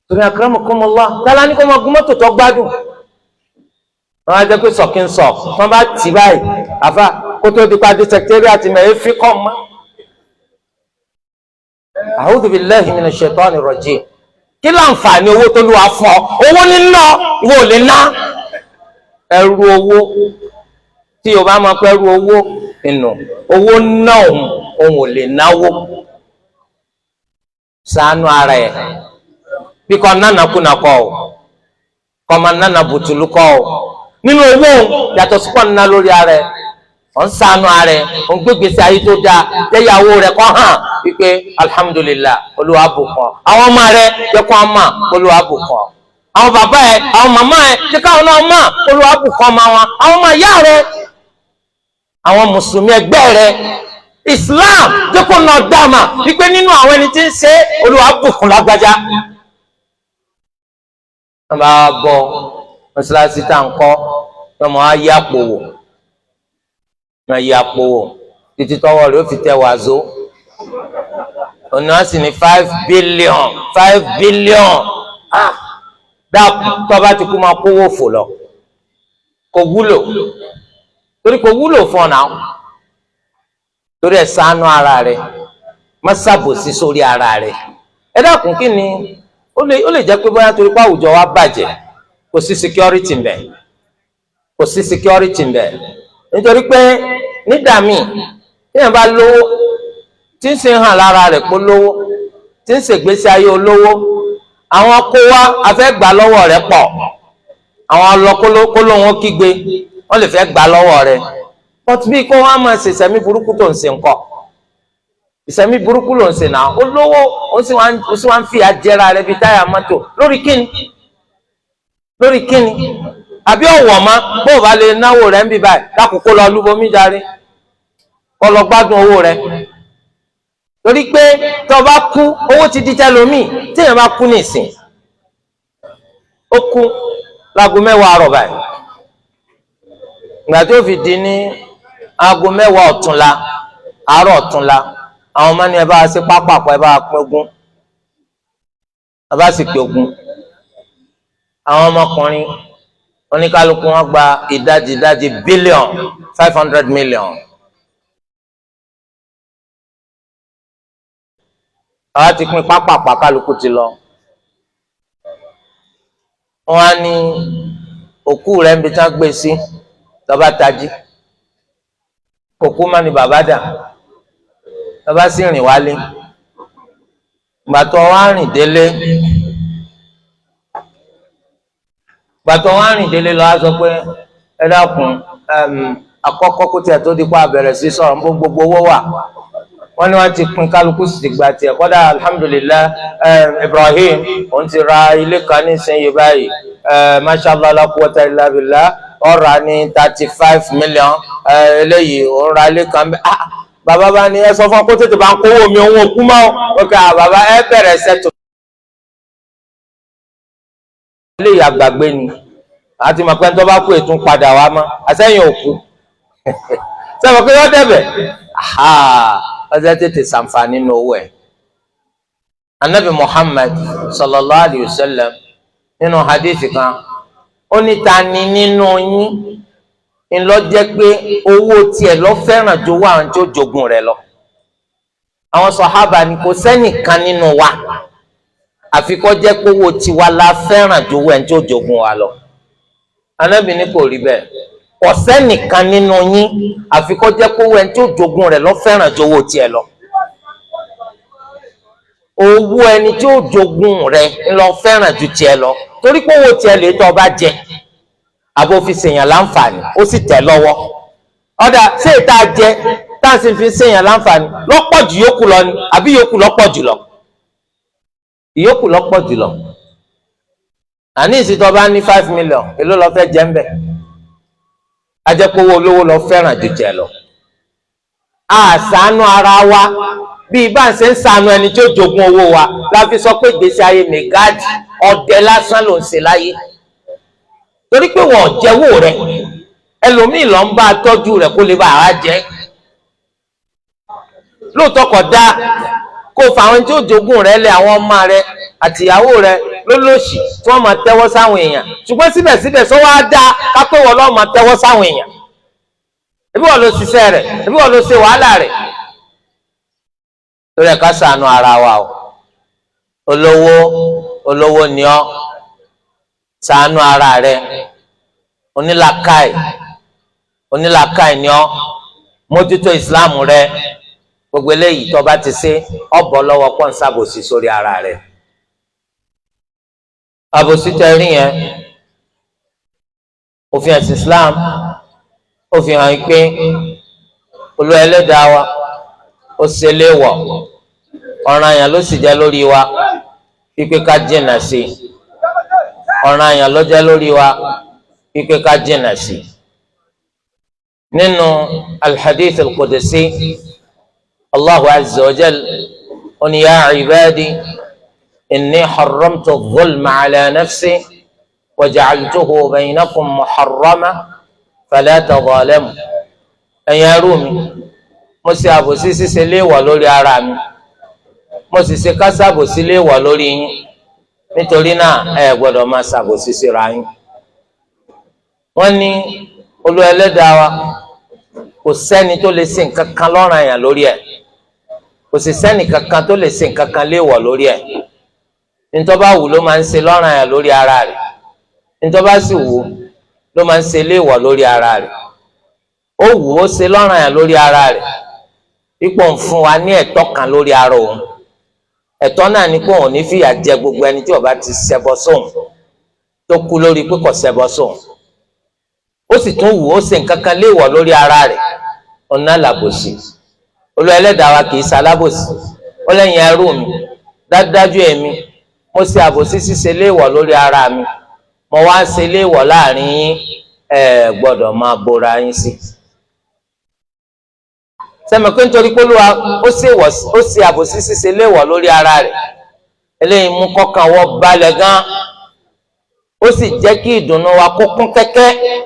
Torí, akramakumullah, tálá ní kó máa gún mọ́tò tó gbádùn. Wọ́n á jẹ́ pé sọ̀kí ń sọ̀ wọ́n bá tì báyìí, àfa kó tó di padì sẹkítẹ́rì àti mẹ́rin fi kọ́ mọ́. A'udhu billahi minash shaitani rajim. Kí láǹfààní owó tó lù wá fún ọ? Owó níná ìwọ ò lè ná. Ẹrú owó tí yorùbá máa pẹ́, ẹrú owó nínú owó ná òun, òun ò lè náwó. Ṣàánú ara ẹ̀, bí kò nánàkúnà kọ́ ọ, kọ́ máa nánà bùtùlù kọ́ ọ nínú owó yàtọ̀ sí pọ̀ nínú lórí ara ẹ̀. Ọ̀ ń ṣàánú ara ẹ̀, ọ̀ ń gbégbèsè ayé tó dáa, jẹ́yàwó rẹ̀ kọ́ hàn wípé alhamdulillah, Olúwa bùkún. Àwọn ọmọ rẹ̀ jẹ́ kó ọmọ Olúwa bùkún. Àwọn bàbá ẹ̀, àwọn màmá ẹ̀, jẹ́ káwọn náà mọ̀ Olúwa bùkún ọmọ wọn. Àwọn ọmọ ìyá rẹ̀, àwọn mùsùlùmí ẹgbẹ́ rẹ̀, Islam jẹ́ kó nà dáàmà wípé nínú àwọn ẹni tí ń ṣe, Olúwa bùkún lágbájá. Wọ́n bá bọ̀ mọ́ṣáláṣí tá à ń kọ́, wọ́n máa yí àpò wò, wọ́n yí àpò wò títí tọwọ́ rẹ̀ ó fi tẹ wàzó. Ọ̀nà sì ní 5 billion, 5 billion. Ah, dáàbò, tọ́ba ti kú, máa kówó fò lọ, kò wúlò. Torí kò wúlò fún ọ náà. Torí ẹ ṣàánú ara rẹ, má ṣàbòsí sórí ara rẹ. Ẹ dákun, kí ni ó lè jẹ́ pé bóyá torí pé àwùjọ wa bàjẹ́, kò sí security ńbẹ, kò sí security ńbẹ. Nítorí pé nígbà míì, téèyàn bá lówó, tí ń ṣe hàn lára rẹ̀ pé lówó, tí ń ṣègbésí ayé olówó, àwọn kó wá afẹ́ gbà lọ́wọ́ rẹ̀ pọ̀. Àwọn ọlọ́kólóhùn kígbe, wọ́n lè fẹ́ gbà lọ́wọ́ rẹ̀. But bí kó wọ́n á máa ṣe ìṣẹ̀mí burúkú tó ń ṣe ńkọ́? Ìṣẹ̀mí burúkú ló ń ṣe náà. Olówó, ó sì wá ń fi àjẹrà rẹ̀ bíi táyà mọ́tò. Lórí kíni? Lórí kíni? Àbí ọ̀wọ̀ ma bó o bá lè náwó rẹ̀ ń bí báyìí lákòókò, lọ lúbomi járe, kó lọ gbádùn owó rẹ̀. Torí pé tó bá kú, owó ti di tẹlómi. Téèyàn bá kú nìsín, ó kú láago 10 àárọ̀ báyìí, ìgbà tó fi di ní aago 10 ọ̀túnla, àárọ̀ ọ̀túnla, àwọn ọmọ ní, "Ẹ bá ṣe pápákọ̀, ẹ bá pín ogún." Ẹ bá sì pín ogún, àwọn ọmọkùnrin oníkálukú wọn gba ìdajì ìdajì bílíọ̀n, 500 million. Àwa ti pín pápápá, kálukú ti lọ. Wọn á ní òkú rẹ̀ ń bi tán gbé sí. Lọ́ba tají, òkú má ní bàbá dà. Lọ́ba sì rìn wálé. Gbàtọ́ wá rìn délé, gbàtọ́ wá rìn délé, lọ́wọ́ sọ pé, "Ẹ dákun, àkọ́kọ́ kó tiẹ̀ tó di pa àbẹ̀rẹ̀ sí sọ̀rọ̀ nbó gbogbo owó wà." Wọ́n ní wọ́n ti pín, kálukú sì ti gba tiẹ̀. Kọ́dà, alhamdulilah, Ibrahim òun ti ra ilé kan ní ìsinyìí báyìí, mashallah la quwwata illa billah, ó rà ní 35 million. Eléyìí òun ra ilé kan bẹ́ẹ̀. Ah, bàbá bá ní, "Ẹ sọ fún ọ kó tètè bá ń kówó mi, òun ò kú mọ́." Ok, bàbá, ẹ bẹ̀rẹ̀ sẹ́tò. Eléyìí àgbàgbé ni àti mọ̀ pé tó bá kú ètò padà wá mọ́ àsẹ́yìn òkú sẹ́wọ̀n pé wọ́n dẹ̀bẹ̀ ọjọ́ tètè sànfàní nínú owó ẹ̀. Anabi Muhammad sallallahu alayhi wa sallam, nínú hadith kan, ó ní, "Ta ni nínú yín ńlọ jẹ́ pé owó tiẹ̀ lọ fẹ́ràn ju owó àwọn tí ó jogun rẹ̀ lọ?" Àwọn sọ̀hábà ni kò sẹ́nìkan nínú wa, àfi kó jẹ́ pé owó tiwa la fẹ́ràn ju owó ẹni tí ó jogun wa lọ. Anabi ní kò rí bẹ́ẹ̀, kò sẹ́nìkan nínú yín, àfi kó jẹ́ pé owó ẹni tí ó jogun rẹ̀ lọ fẹ́ràn ju owó tiẹ̀ lọ. Owó ẹni tí ó jogun rẹ̀ ńlọ fẹ́ràn ju tiẹ̀ lọ, torí pé owó tiẹ̀ lè tọ́ ọba jẹ àbò fi ṣèyàn láǹfààní, ó sì tẹ̀ lọ́wọ́. Ọ̀dà, ṣé ìta jẹ tá à ń sì fi ṣèyàn láǹfààní lọ́pọ̀ jù yókù lọ ni, àbí yókù lọ́pọ̀ jù lọ? Ìyókù lọ́pọ̀ jù lọ. Àní ìsìtọ́ bá ní 5 million, èló lọ fẹ́ jẹ́ ń bẹ̀? Ajẹ́pọ̀wọ́ olówó lọ fẹ́ràn ju jẹ lọ. Àṣàánú ara wa bíi bá ń ṣe ń ṣàánú ẹni tí ó jogún owó wa la fi sọ pé ìgbésí ayé mẹgáàdì, ọdẹ lásán ló ń ṣe láyé, torí pé wọn ò jẹ́wọ́ rẹ̀, ẹlòmíì lọ ń bá a tọ́jú rẹ̀ kó lè bá ara jẹ́. Lóòótọ́ kò dáa kó fa àwọn tí ó jogún rẹ̀ lé àwọn ọmọ rẹ̀ àtìyàwó rẹ̀ lólòṣì tí wọ́n máa tẹ́wọ́ sáwọn èèyàn, ṣùgbọ́n síbẹ̀síbẹ̀ sọ wá dáa kápẹ́ wọ́n lọ́ọ́ máa tẹ́wọ́ sáwọn èèyàn? Ebi wọ́n ló ṣiṣẹ́ rẹ̀, ebi wọ́n ló ṣe wàhálà rẹ̀. Torí ẹ̀, ká ṣàánú ara wa o. Olówó, olówó ni ọ́, ṣàánú ara rẹ̀. Onílàkàì, onílàkàì ni ọ́, mójútó ìsìláàmù rẹ̀. Gbogbo eléyìí tó bá ti ṣe, ọbọ lọ́wọ́ pọ́n sábòsí sórí ara rẹ̀. Àbòsí tẹ rí yẹn, òfin ẹ̀sìn Islam ó fi hàn pé Olúwa Ẹlẹ́dàá wa ó ṣe léèwọ̀, ọ̀ranyàn ló sì jẹ́ lórí wa pípé ká jìnnà sí i. Ọ̀ranyàn ló jẹ́ lórí wa pípé ká jìnnà sí i. Nínú alhadith alqudsi, Allahu azza wa jal ó ní, "Ya ibadi, inni haramtu dhulma ala nafsi wa ja'altuhu baynakum muharrama fala tadhalamu." Ẹ̀yin ẹrú mi, mo ṣe àbòsí ṣíṣe léèwọ̀ lórí ara mi, mo sì ṣe kásábòsí léèwọ̀ lórí yín, nítorí náà ẹ gbọ́dọ̀ máa ṣàbòsí síra yín. Wọ́n ní Olú Ẹlẹ́dàá wa Kò sẹ́ni tó lè ṣe nǹkan kan lọ́ranyàn lórí ẹ̀, kò sì sẹ́ni kankan tó lè ṣe nǹkan kan léèwọ̀ lórí ẹ̀. Ntọ́ bá wù ló máa ń ṣe lọ́ranyàn lórí ara rẹ̀, ntọ́ bá sì wù ló máa ń ṣe léèwọ̀ lórí ara rẹ̀. Ó wù ó ṣe lọ́ranyàn lórí ara rẹ̀ ipò ń fún wa ní ẹ̀tọ́ kan lórí ara òun. Ẹ̀tọ́ náà ni pé òun ní fìyà jẹ gbogbo ẹni tí ó bá ti ṣẹbọ sóun, tó kú lórí pé kò ṣẹbọ sóun. Ó sì tún wù ó ṣe nǹkan kan léèwọ̀ lórí ara rẹ̀, ọ̀nà làbòsí. Olúwa Ẹlẹ́dàá wa kì í ṣalábòsí. Ó lẹ́yìn ẹrú mi, dájúdájú èmi mo ṣe àbòsí ṣíṣe léèwọ̀ lórí ara mi, mo wá ṣe léèwọ̀ láàrin yín, ẹ gbọ́dọ̀ máa bora yín sí. Sẹ́mi pé nítorí pé Olúwa ó ṣe àbòsí ṣíṣe léèwọ̀ lórí ara rẹ̀, eléyìí mú kọ́kàn wọ́ balẹ̀ gan, ó sì jẹ́ kí ìdùnnú wa kó kún kẹ́kẹ́.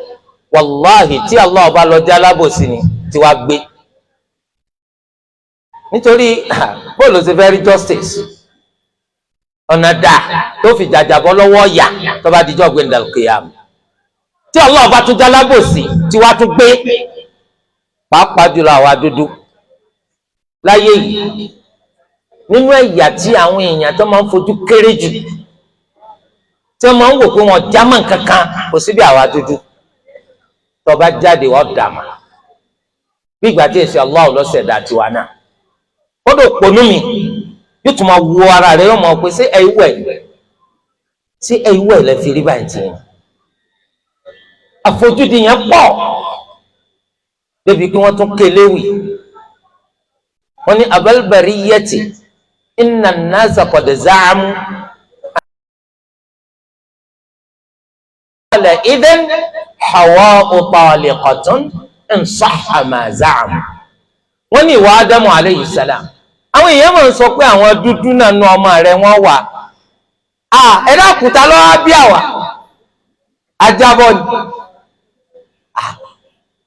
Wàláhì, tí Allah bá lọ jẹ́ alábòsí ni tí wàá gbé, nítorí bóòlù ṣe fẹ́ rí justice, ọ̀nà dà tó fi jàjàbọ́ lọ́wọ́ yà tó bá dijọ́ gbẹ̀ndàlùkìyàm. Tí Allah bá tún jẹ́ alábòsí tí wàá tún gbé, pàápàá jùlọ àwa dúdú láyé yìí, nínú ẹ̀yà tí àwọn èèyàn tó máa ń fojú kéré jù, tí wọ́n máa ń wò pé wọ́n jámọ́ kankan, kò síbi àwa dúdú. Tó bá jáde, wọ́n dàmà bí ìgbà tí èsì Allah ló ṣẹ̀dá tiwa náà. Ó dò pọnú mi, yóò tún máa wo ara rẹ̀, yóò máa pè sí ẹ̀wẹ̀, sí ẹ̀wẹ̀ lẹ́ fi rí báyìí tì í. Àfojúdi yẹn pọ̀ débi kí wọ́n tún kéléwì. Wọ́n ní أبا البرية إن الناس قد زعموا قال إذن حواء طالقة إن صح ما زعموا. Wọ́n ní ìwà Ádámù عليه السلام, àwọn èèyàn máa ń sọ pé àwọn dúdú náà nu ọmọ rẹ̀ wọ́n wà. Ẹ dákun, ta ló wá bí àwa? Ajábọ̀ ni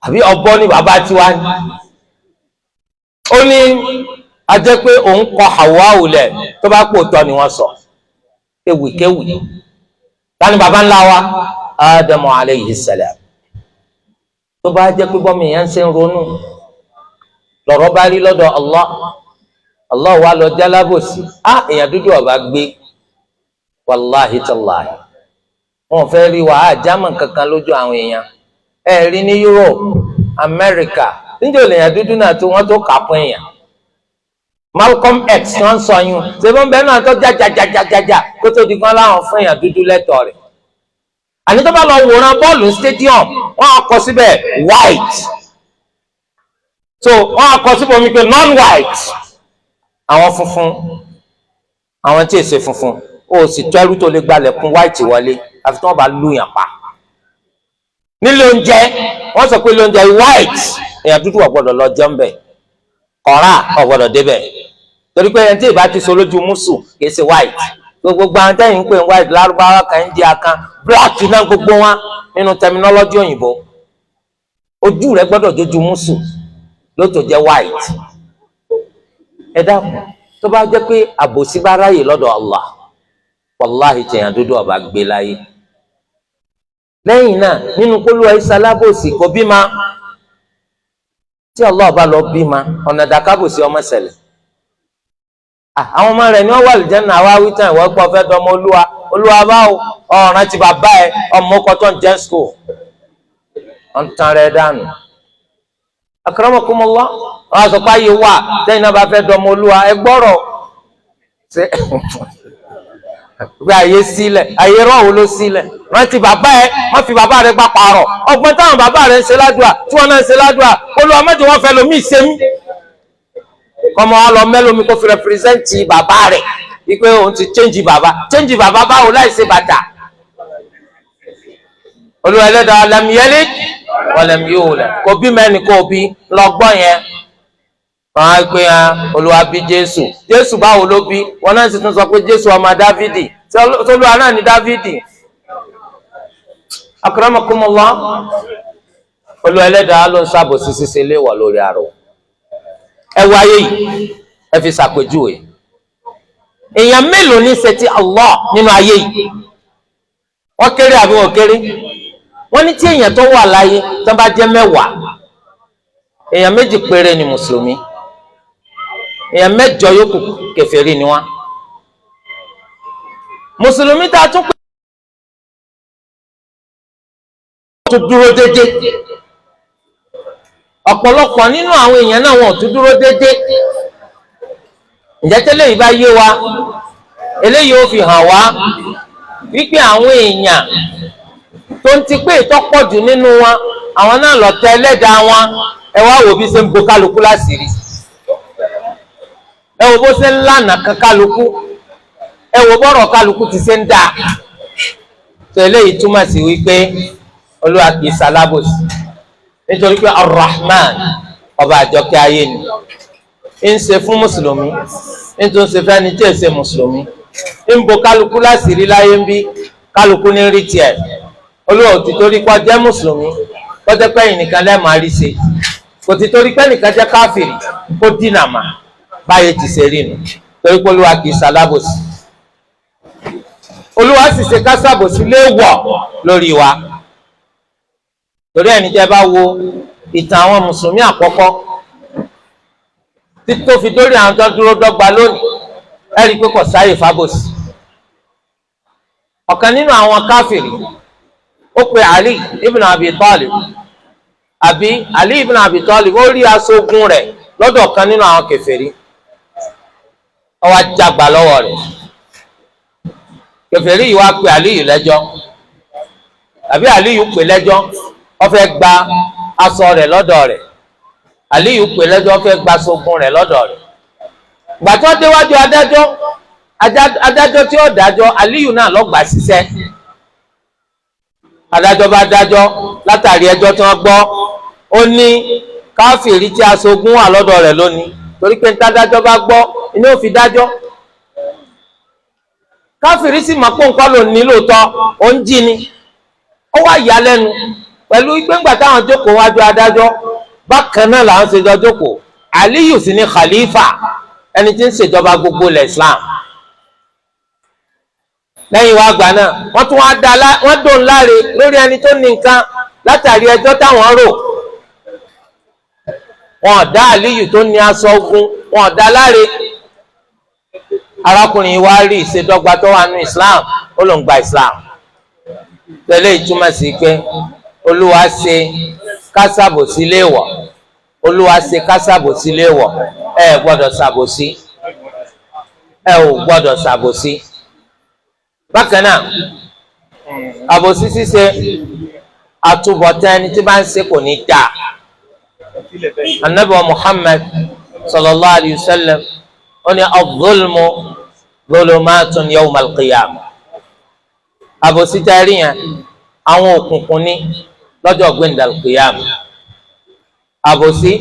àbí ọ̀bọ ni bàbá tiwa ni? Ó ní a jẹ́ pé òun kọ Hawa lẹ̀ tó bá pò tọ́ ni wọ́n sọ. Ewìkéwì, tani baba ńlá wa? Ádámù عليه السلام. Tó bá jẹ́ pé bọ́mi yẹn ń ṣe ń ronú lọ́rọ̀ bá rí lọ́dọ̀ Allah, Allah wa lọ jálábòsí, á èèyàn dúdú ọba gbé. Wàláhi tàláhi, wọn fẹ́ rí wa àjámọ̀ kankan lójú àwọn èèyàn. Ẹ rí ní Europe, America, níjẹ́ òlèèyàn dúdú náà tó wọ́n tó kà fún èèyàn. Malcolm X wọ́n sọ yún ṣebí ń bẹ náà tó jájájájájá kó tó di kan láwọn fún èèyàn dúdú lẹ́tọ̀ọ́ rẹ̀. Àní tó bá lọ wòran bọ́ọ̀lù stadium, wọ́n á kọ síbẹ̀ white, so wọ́n á kọ síbẹ̀ omi pé non-white, àwọn funfun, àwọn tí èsè funfun. Ó sì tó ẹrú tó lè gbalẹ̀ kún white wọlé, àfi tí wọ́n bá lùyàn pa. Nílé oúnjẹ, wọ́n sọ pé ilé oúnjẹ white, èèyàn dúdú ò gbọ́dọ̀ lọ jẹun bẹ̀, kọ́ra ò gbọ́dọ̀ débẹ̀, torí pé ẹni tí ìbá ti so lójú mùsù kìí ṣe white. Gbogbo àwọn tẹ́yìn ń pè ní white, lárúbáwá kan ń jẹ́ akan, black náà gbogbo wọn nínú terminology òyìnbó. Ojú rẹ gbọ́dọ̀ jójú mùsù ló tó jẹ́ white. Ẹ dákun, tó bá jẹ́ pé àbòsí bá ráyè lọ́dọ̀ Allah, wàláhì, tẹ̀yàn dúdú ọba gbé láyé. Lẹ́yìn náà, nínú kólúwa isa alábòsí, kò bímọ. Tí Allah bá lọ bímọ, ọ̀nà dàkábòsí ọmọ ṣẹlẹ̀. Àwọn ọmọ rẹ̀ ni wọ́n wà lìjẹ́nà. Àwa wí tán, ìwọ pọ̀ fẹ́ dọmọ olúwa. Olúwa báwo? Ọ̀ràn ti bàbá ẹ, ọmọ ọkọ̀ tó ń jẹ́ school, ọ̀n tán rẹ̀ dànù. أكرمكم الله, wọn á sọ pé ayé wà sẹ́yìn náà bá fẹ́ dọmọ olúwa. Ẹ gbọ́rọ̀ ṣe pé ayé sílẹ̀, ayé rọ̀wọ́ ló sílẹ̀. Rántí bàbá ẹ, má fi bàbá rẹ gbà pààrọ̀ ọgbọ́n táwọn bàbá rẹ ń ṣe ládùá, tí wọ́n náà ń ṣe ládùá. Olúwa, má jẹ́ wọ́n fẹ́ lomi ṣe mí, kọ́mọ wa lọ mẹ́lómi kó fi represent bàbá rẹ̀, wípé òun ti change bàbá. Change bàbá báwo láì ṣe bàtà? Olúwa Ẹlẹ́dàá لم يلد ولم يولد, kò bí mẹ́ni kò bí lọ́gbọ́n yẹn. Wọ́n á gbé hàn Olúwa bí Jésù. Jésù báwo ló bí? Wọn náà sì tún sọ pé Jésù ọmọ Dávìdì, tolúwa náà ní Dávìdì. أكرمكم الله, Olúwa Ẹlẹ́dàá ló ń sábòsí ṣíṣe léwọ̀ lórí àrò. Ẹ wo ayé yìí, ẹ fi ṣàpèjúwe. Èèyàn mélòó ní ṣe ti Allah nínú ayé yìí? Wọ́n kéré àbí wọ́n kéré? Wọ́n ní tí èèyàn tó wà láyé tó bá jẹ́ 10, Èèyàn méjì péré ni mùsùlùmí, èèyàn mẹ́jọ yòókù kèfèrí ni wọ́n. Mùsùlùmí tá a tún pè tó dúró déédéé, ọ̀pọ̀lọpọ̀ nínú àwọn èèyàn náà wọn ò tún dúró déédéé. Ǹjẹ́ tẹ́lẹ̀ yìí bá yé wa, eléyìí ó fi hàn wá wípé àwọn èèyàn tó ń ti pé ìtọ́pọ̀jù nínú wọn, àwọn náà lọ̀tá ẹlẹ́dàá wọn. Ẹ wá wò bí ṣe ń bo kálukú láṣìírí, ẹ wò bó ṣe ń lànà kan kálukú, ẹ wò bọ́rọ̀ kálukú ti ṣe ń dà. Tó eléyìí túmọ̀ sí wípé Olúwa kì í ṣalábòsí, nítorí pé Ar-Rahman, ọba àjọkẹ́ ayé ni, ń ṣe fún mùsùlùmí, ń tún ṣe fẹ́ni tí ì ṣe mùsùlùmí, ń bo kálukú láṣìírí láyé ń bí kálukú ní rí tiẹ̀. Olúwa ò ti torí kó jẹ́ mùsùlùmí kó jẹ́ pé ẹ̀yin nìkan lẹ́ẹ̀ máa rí ṣe, kò ti torí pé nìkan jẹ́ káfìrì kó dínà mà báyé ti ṣe rí nu, torí pé Olúwa kì í ṣalábòsí. Olúwa sì ṣe kásábòsí léèwọ̀ lórí wa. Torí ẹni tẹ́ bá wo ìtàn àwọn mùsùlùmí àkọ́kọ́ títí tó fi dórí àwọn tó dúró dọ́gba lónìí, ẹ rí i pé kò sáyè fábòsí. Ọ̀kan nínú àwọn káfìrì ó pe Ali ibn Abi Talib, àbí Ali ibn Abi Talib ó rí aṣọ ogun rẹ̀ lọ́dọ̀ kan nínú àwọn kèfèrí, ó wá jágbá lọ́wọ́ rẹ̀. Kèfèrí yìí wá pe Aliyu lẹ́jọ́, àbí Aliyu pè lẹ́jọ́, ó fẹ́ gba aṣọ rẹ̀ lọ́dọ̀ rẹ̀. Aliyu pè lẹ́jọ́, ó fẹ́ gba aṣọ ogun rẹ̀ lọ́dọ̀ rẹ̀. Gbà tó déwájú adájọ́, adájọ́ tí ó dájọ́, Aliyu náà ló gbà síṣẹ́. Adájọ́ bá dájọ́ látàrí ẹjọ́ tí wọ́n gbọ́, ó ní káfíìrì tí aṣọ ogun wà lọ́dọ̀ rẹ̀ lónìí, torí pé ntádájọ́ bá gbọ́ inú ò fi dájọ́. Káfíìrì sì máa pọ̀ nǹkan lò ní lóòótọ́, ó ń jí ni. Ó wá yà lẹ́nu pẹ̀lú pé ńgbà táwọn jókòó wájú adájọ́, bákan náà làwọn ṣe jọ jókòó. Aliyu sì ní khalifa, ẹni tí ń ṣèjọba gbogbo ilẹ̀ Islam. Lẹ́yìn wá gbà náà, wọ́n tún wá da wọ́n dùn láre lórí ẹni tó ní nǹkan látàrí ẹjọ́ táwọn rò. Wọn ò dá Aliyu tó ní aṣọ ogun, wọn ò dá láre. Arákùnrin wa rí ìṣèdọ́gba tó wà nínú Islam, ó ló ń gba Islam. Tẹ́lẹ̀ ìtumọ̀ sí pé Olúwa ṣe kásábòsí léèwọ̀, Olúwa ṣe kásábòsí léèwọ̀. Ẹ gbọ́dọ̀ ṣàbòsí, ẹ ò gbọ́dọ̀ ṣàbòsí. Bákan náà, àbòsí ṣíṣe, àtúbọ̀tán ẹni tí bá ń ṣe kò ní dáa. Anabi wa Muhammad sallallahu alayhi wa sallam ó ní az-zulmu zulumatun yawm al-qiyamah. Àbòsí tẹ́rí yẹn, àwọn òkùnkùn ní lọ́jọ́ gbẹ̀ndà al-qiyamah. Àbòsí,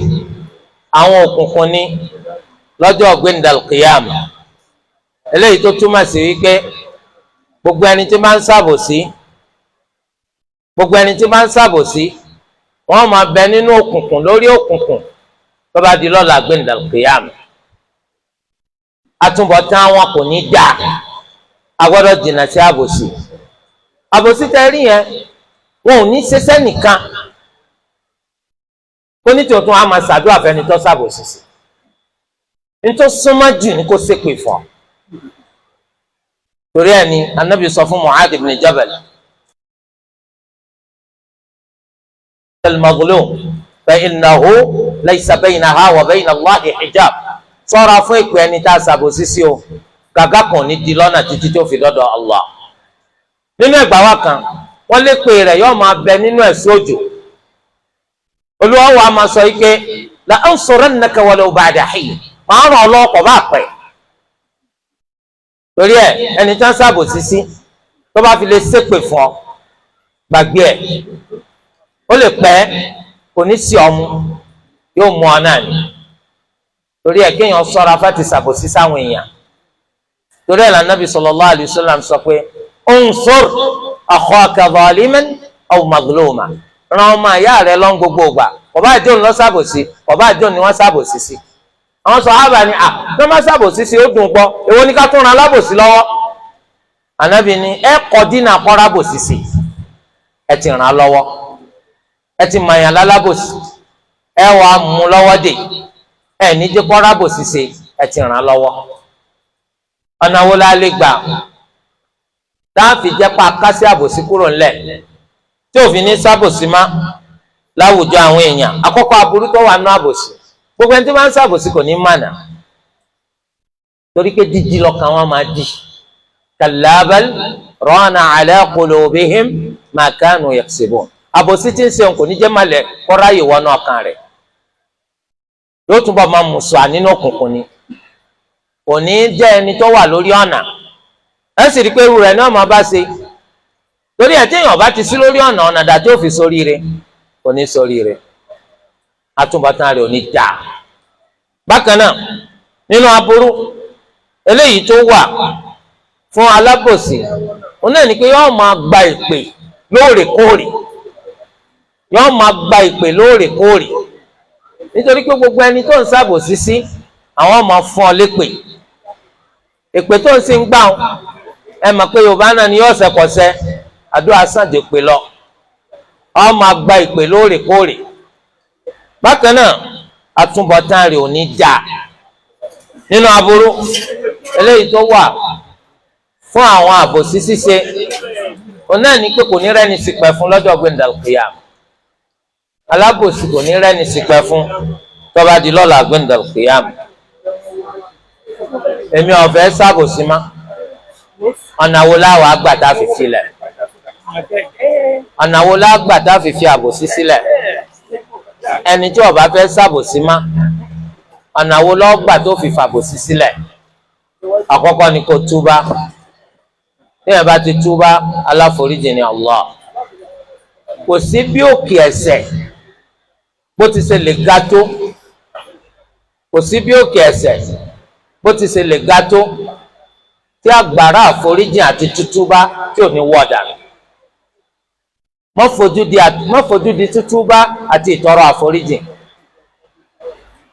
àwọn òkùnkùn ní lọ́jọ́ gbẹ̀ndà al-qiyamah. Eléyìí tó túmọ̀ sí wípé gbogbo ẹni tí bá ń ṣàbòsí, gbogbo ẹni tí bá ń ṣàbòsí, wọ́n máa bẹ nínú òkùnkùn lórí òkùnkùn tó bá di lọ́la gbẹ̀ndà al-qiyamah. Àtúbọ̀tán wọn kò ní dáa. A gbọ́dọ̀ jìnnà sí àbòsí. Àbòsí tẹ́ rí yẹn, wọn ò ní ṣiṣẹ́ nìkan kó ní tòótọ́ a máa ṣàdúrà fẹ́ni tó ṣàbòsí sí. Nítorí súnmọ́ jù ní kó ṣépè fún ọ. Torí ẹ̀ ni Anabi sọ fún Mu'adh ibn Jabal, al-mazlum fa innahu laysa baynaha wa bayna Allahi hijab. Ṣọ́ra fún ìpè ẹni tá a ṣàbòsí sí o, gàgà kan ní di lọ́nà títí tó fi dọ́dọ̀ Allah. Nínú ẹgbàá wa kan, wọ́n lé pé rẹ̀ yóò máa bẹ nínú ẹ̀sùn òjò. Olúwa wa máa sọ yìí pé la ansurannaka walau ba'da hin, máa ràn ọ́ lọ́wọ́ kọ̀ bá pẹ́. Torí ẹ, ẹni tí wọ́n ṣàbòsí sí, tó bá fi lè ṣépè fún ọ, gbàgbé ẹ̀, ó lè pẹ́, kò ní sí ọmú, yóò mú ọ náà ni. Torí ẹ, kéèyàn ṣọ́ra fáti ṣàbòsí sáwọn èèyàn. Torí ẹ lànà bí sallallahu alaihi wasallam sọ pé unsur akhaka zaliman aw mazluma, ran ọmọ ìyá rẹ lọ́n gbogbo ìgbà, kò bá jẹ́ òun lọ ṣàbòsí, kò bá jẹ́ òun ni wọ́n ṣàbòsí sí. Àwọn sàhábà ni à tó má ṣàbòsí sí, ó dùn gbọ́, èwo ni ká tún ran alábòsí lọ́wọ́? Ànábì ni ẹ kọ́ dínà kọ́rábòsí sí, ẹ ti ràn án lọ́wọ́, ẹ ti mọ̀yàn lálábòsí, Ẹ wàá mú lọ́wọ́ dè, ẹ ní jẹ́ kó rábòsí ṣe, ẹ ti ràn án lọ́wọ́. Ọ̀nà wo la lè gbà táàfin jẹ́ pa kásí àbòsí kúrò ńlẹ̀ tí òfin ní sábòsí má láwùjọ àwọn èèyàn? Àkọ́kọ́, aburú tó wà nú àbòsí, gbogbo ẹni tí wọ́n ń sábòsí kò ní mànà, torí pé dídí lọ́kàn wọn máa dì. Kalla bal rana ala qulubihim ma kanu yaksibun. Àbòsí tí ń ṣe kò ní jẹ́ malẹ̀ kọ́ráyè wọnú ọkàn rẹ̀, yóò túbọ̀ máa mùsùn nínú òkùnkùn ni, kò ní jẹ́ ẹni tó wà lórí ọ̀nà. Ẹ sì rí i pé irú rẹ̀ náà máa bá ṣe, torí ẹ̀ téèyàn bá ti sí lórí ọ̀nà, ọ̀nà dà tí ó fi sóríire? Kò ní sóríire, àtúbọ̀tán rẹ̀ ò ní dáa. Bákan náà, nínú aburú eléyìí tó wà fún alábòsí, òun náà ni pé yóò máa gba ìpè lóòrèkóòrè, yóò máa gba ìpè lóòrèkóòrè, nítorí pé gbogbo ẹni tó ń ṣàbòsí sí, àwọn máa fún ọ lépè. Èpè tó ń sì ń gbà, ẹ mọ̀ pé Yorùbá náà ni yóò ṣẹkọ̀ṣẹ, àdúrà sàn jù pé lọ. Ọ máa gba ìpè lóòrèkóòrè. Bákan náà, àtúbọ̀tán rẹ̀ ò ní dáa. Nínú aburú eléyìí tó wà fún àwọn àbòsí ṣíṣe, òun náà ní pé kò ní rẹ́ni ṣìpẹ̀ fún lọ́jọ́ gbẹ̀ndàlùkìyà. Alábòsí kò ní rẹ́ni ṣìpẹ̀ fún tó bá di lọ́la gbẹ̀ndàlùkìyà. Èmi ò fẹ́ ṣàbòsí má. Ọ̀nà wo láwàá gbà tá a fi filẹ̀? Ọ̀nà wo láà gbà tá a fi fi àbòsí sílẹ̀? Ẹni tí ó bá fẹ́ ṣàbòsí má, ọ̀nà wo ló gbà tó fi fàbòsí sílẹ̀? Àkọ́kọ́ ni kó túbá. Téèyàn bá ti túbá, aláforíjì ni Allah. Kò sí bí òkè ẹ̀ṣẹ̀ bó ti ṣe lè ga tó, kò sí bí òkè ẹ̀ṣẹ̀ bó ti ṣe lè ga tó, tí àgbàrá àforíjì àti tútúbá tí ò ní wọ̀ dànù. Má fojú di tútúbá àti ìtọrọ àforíjì.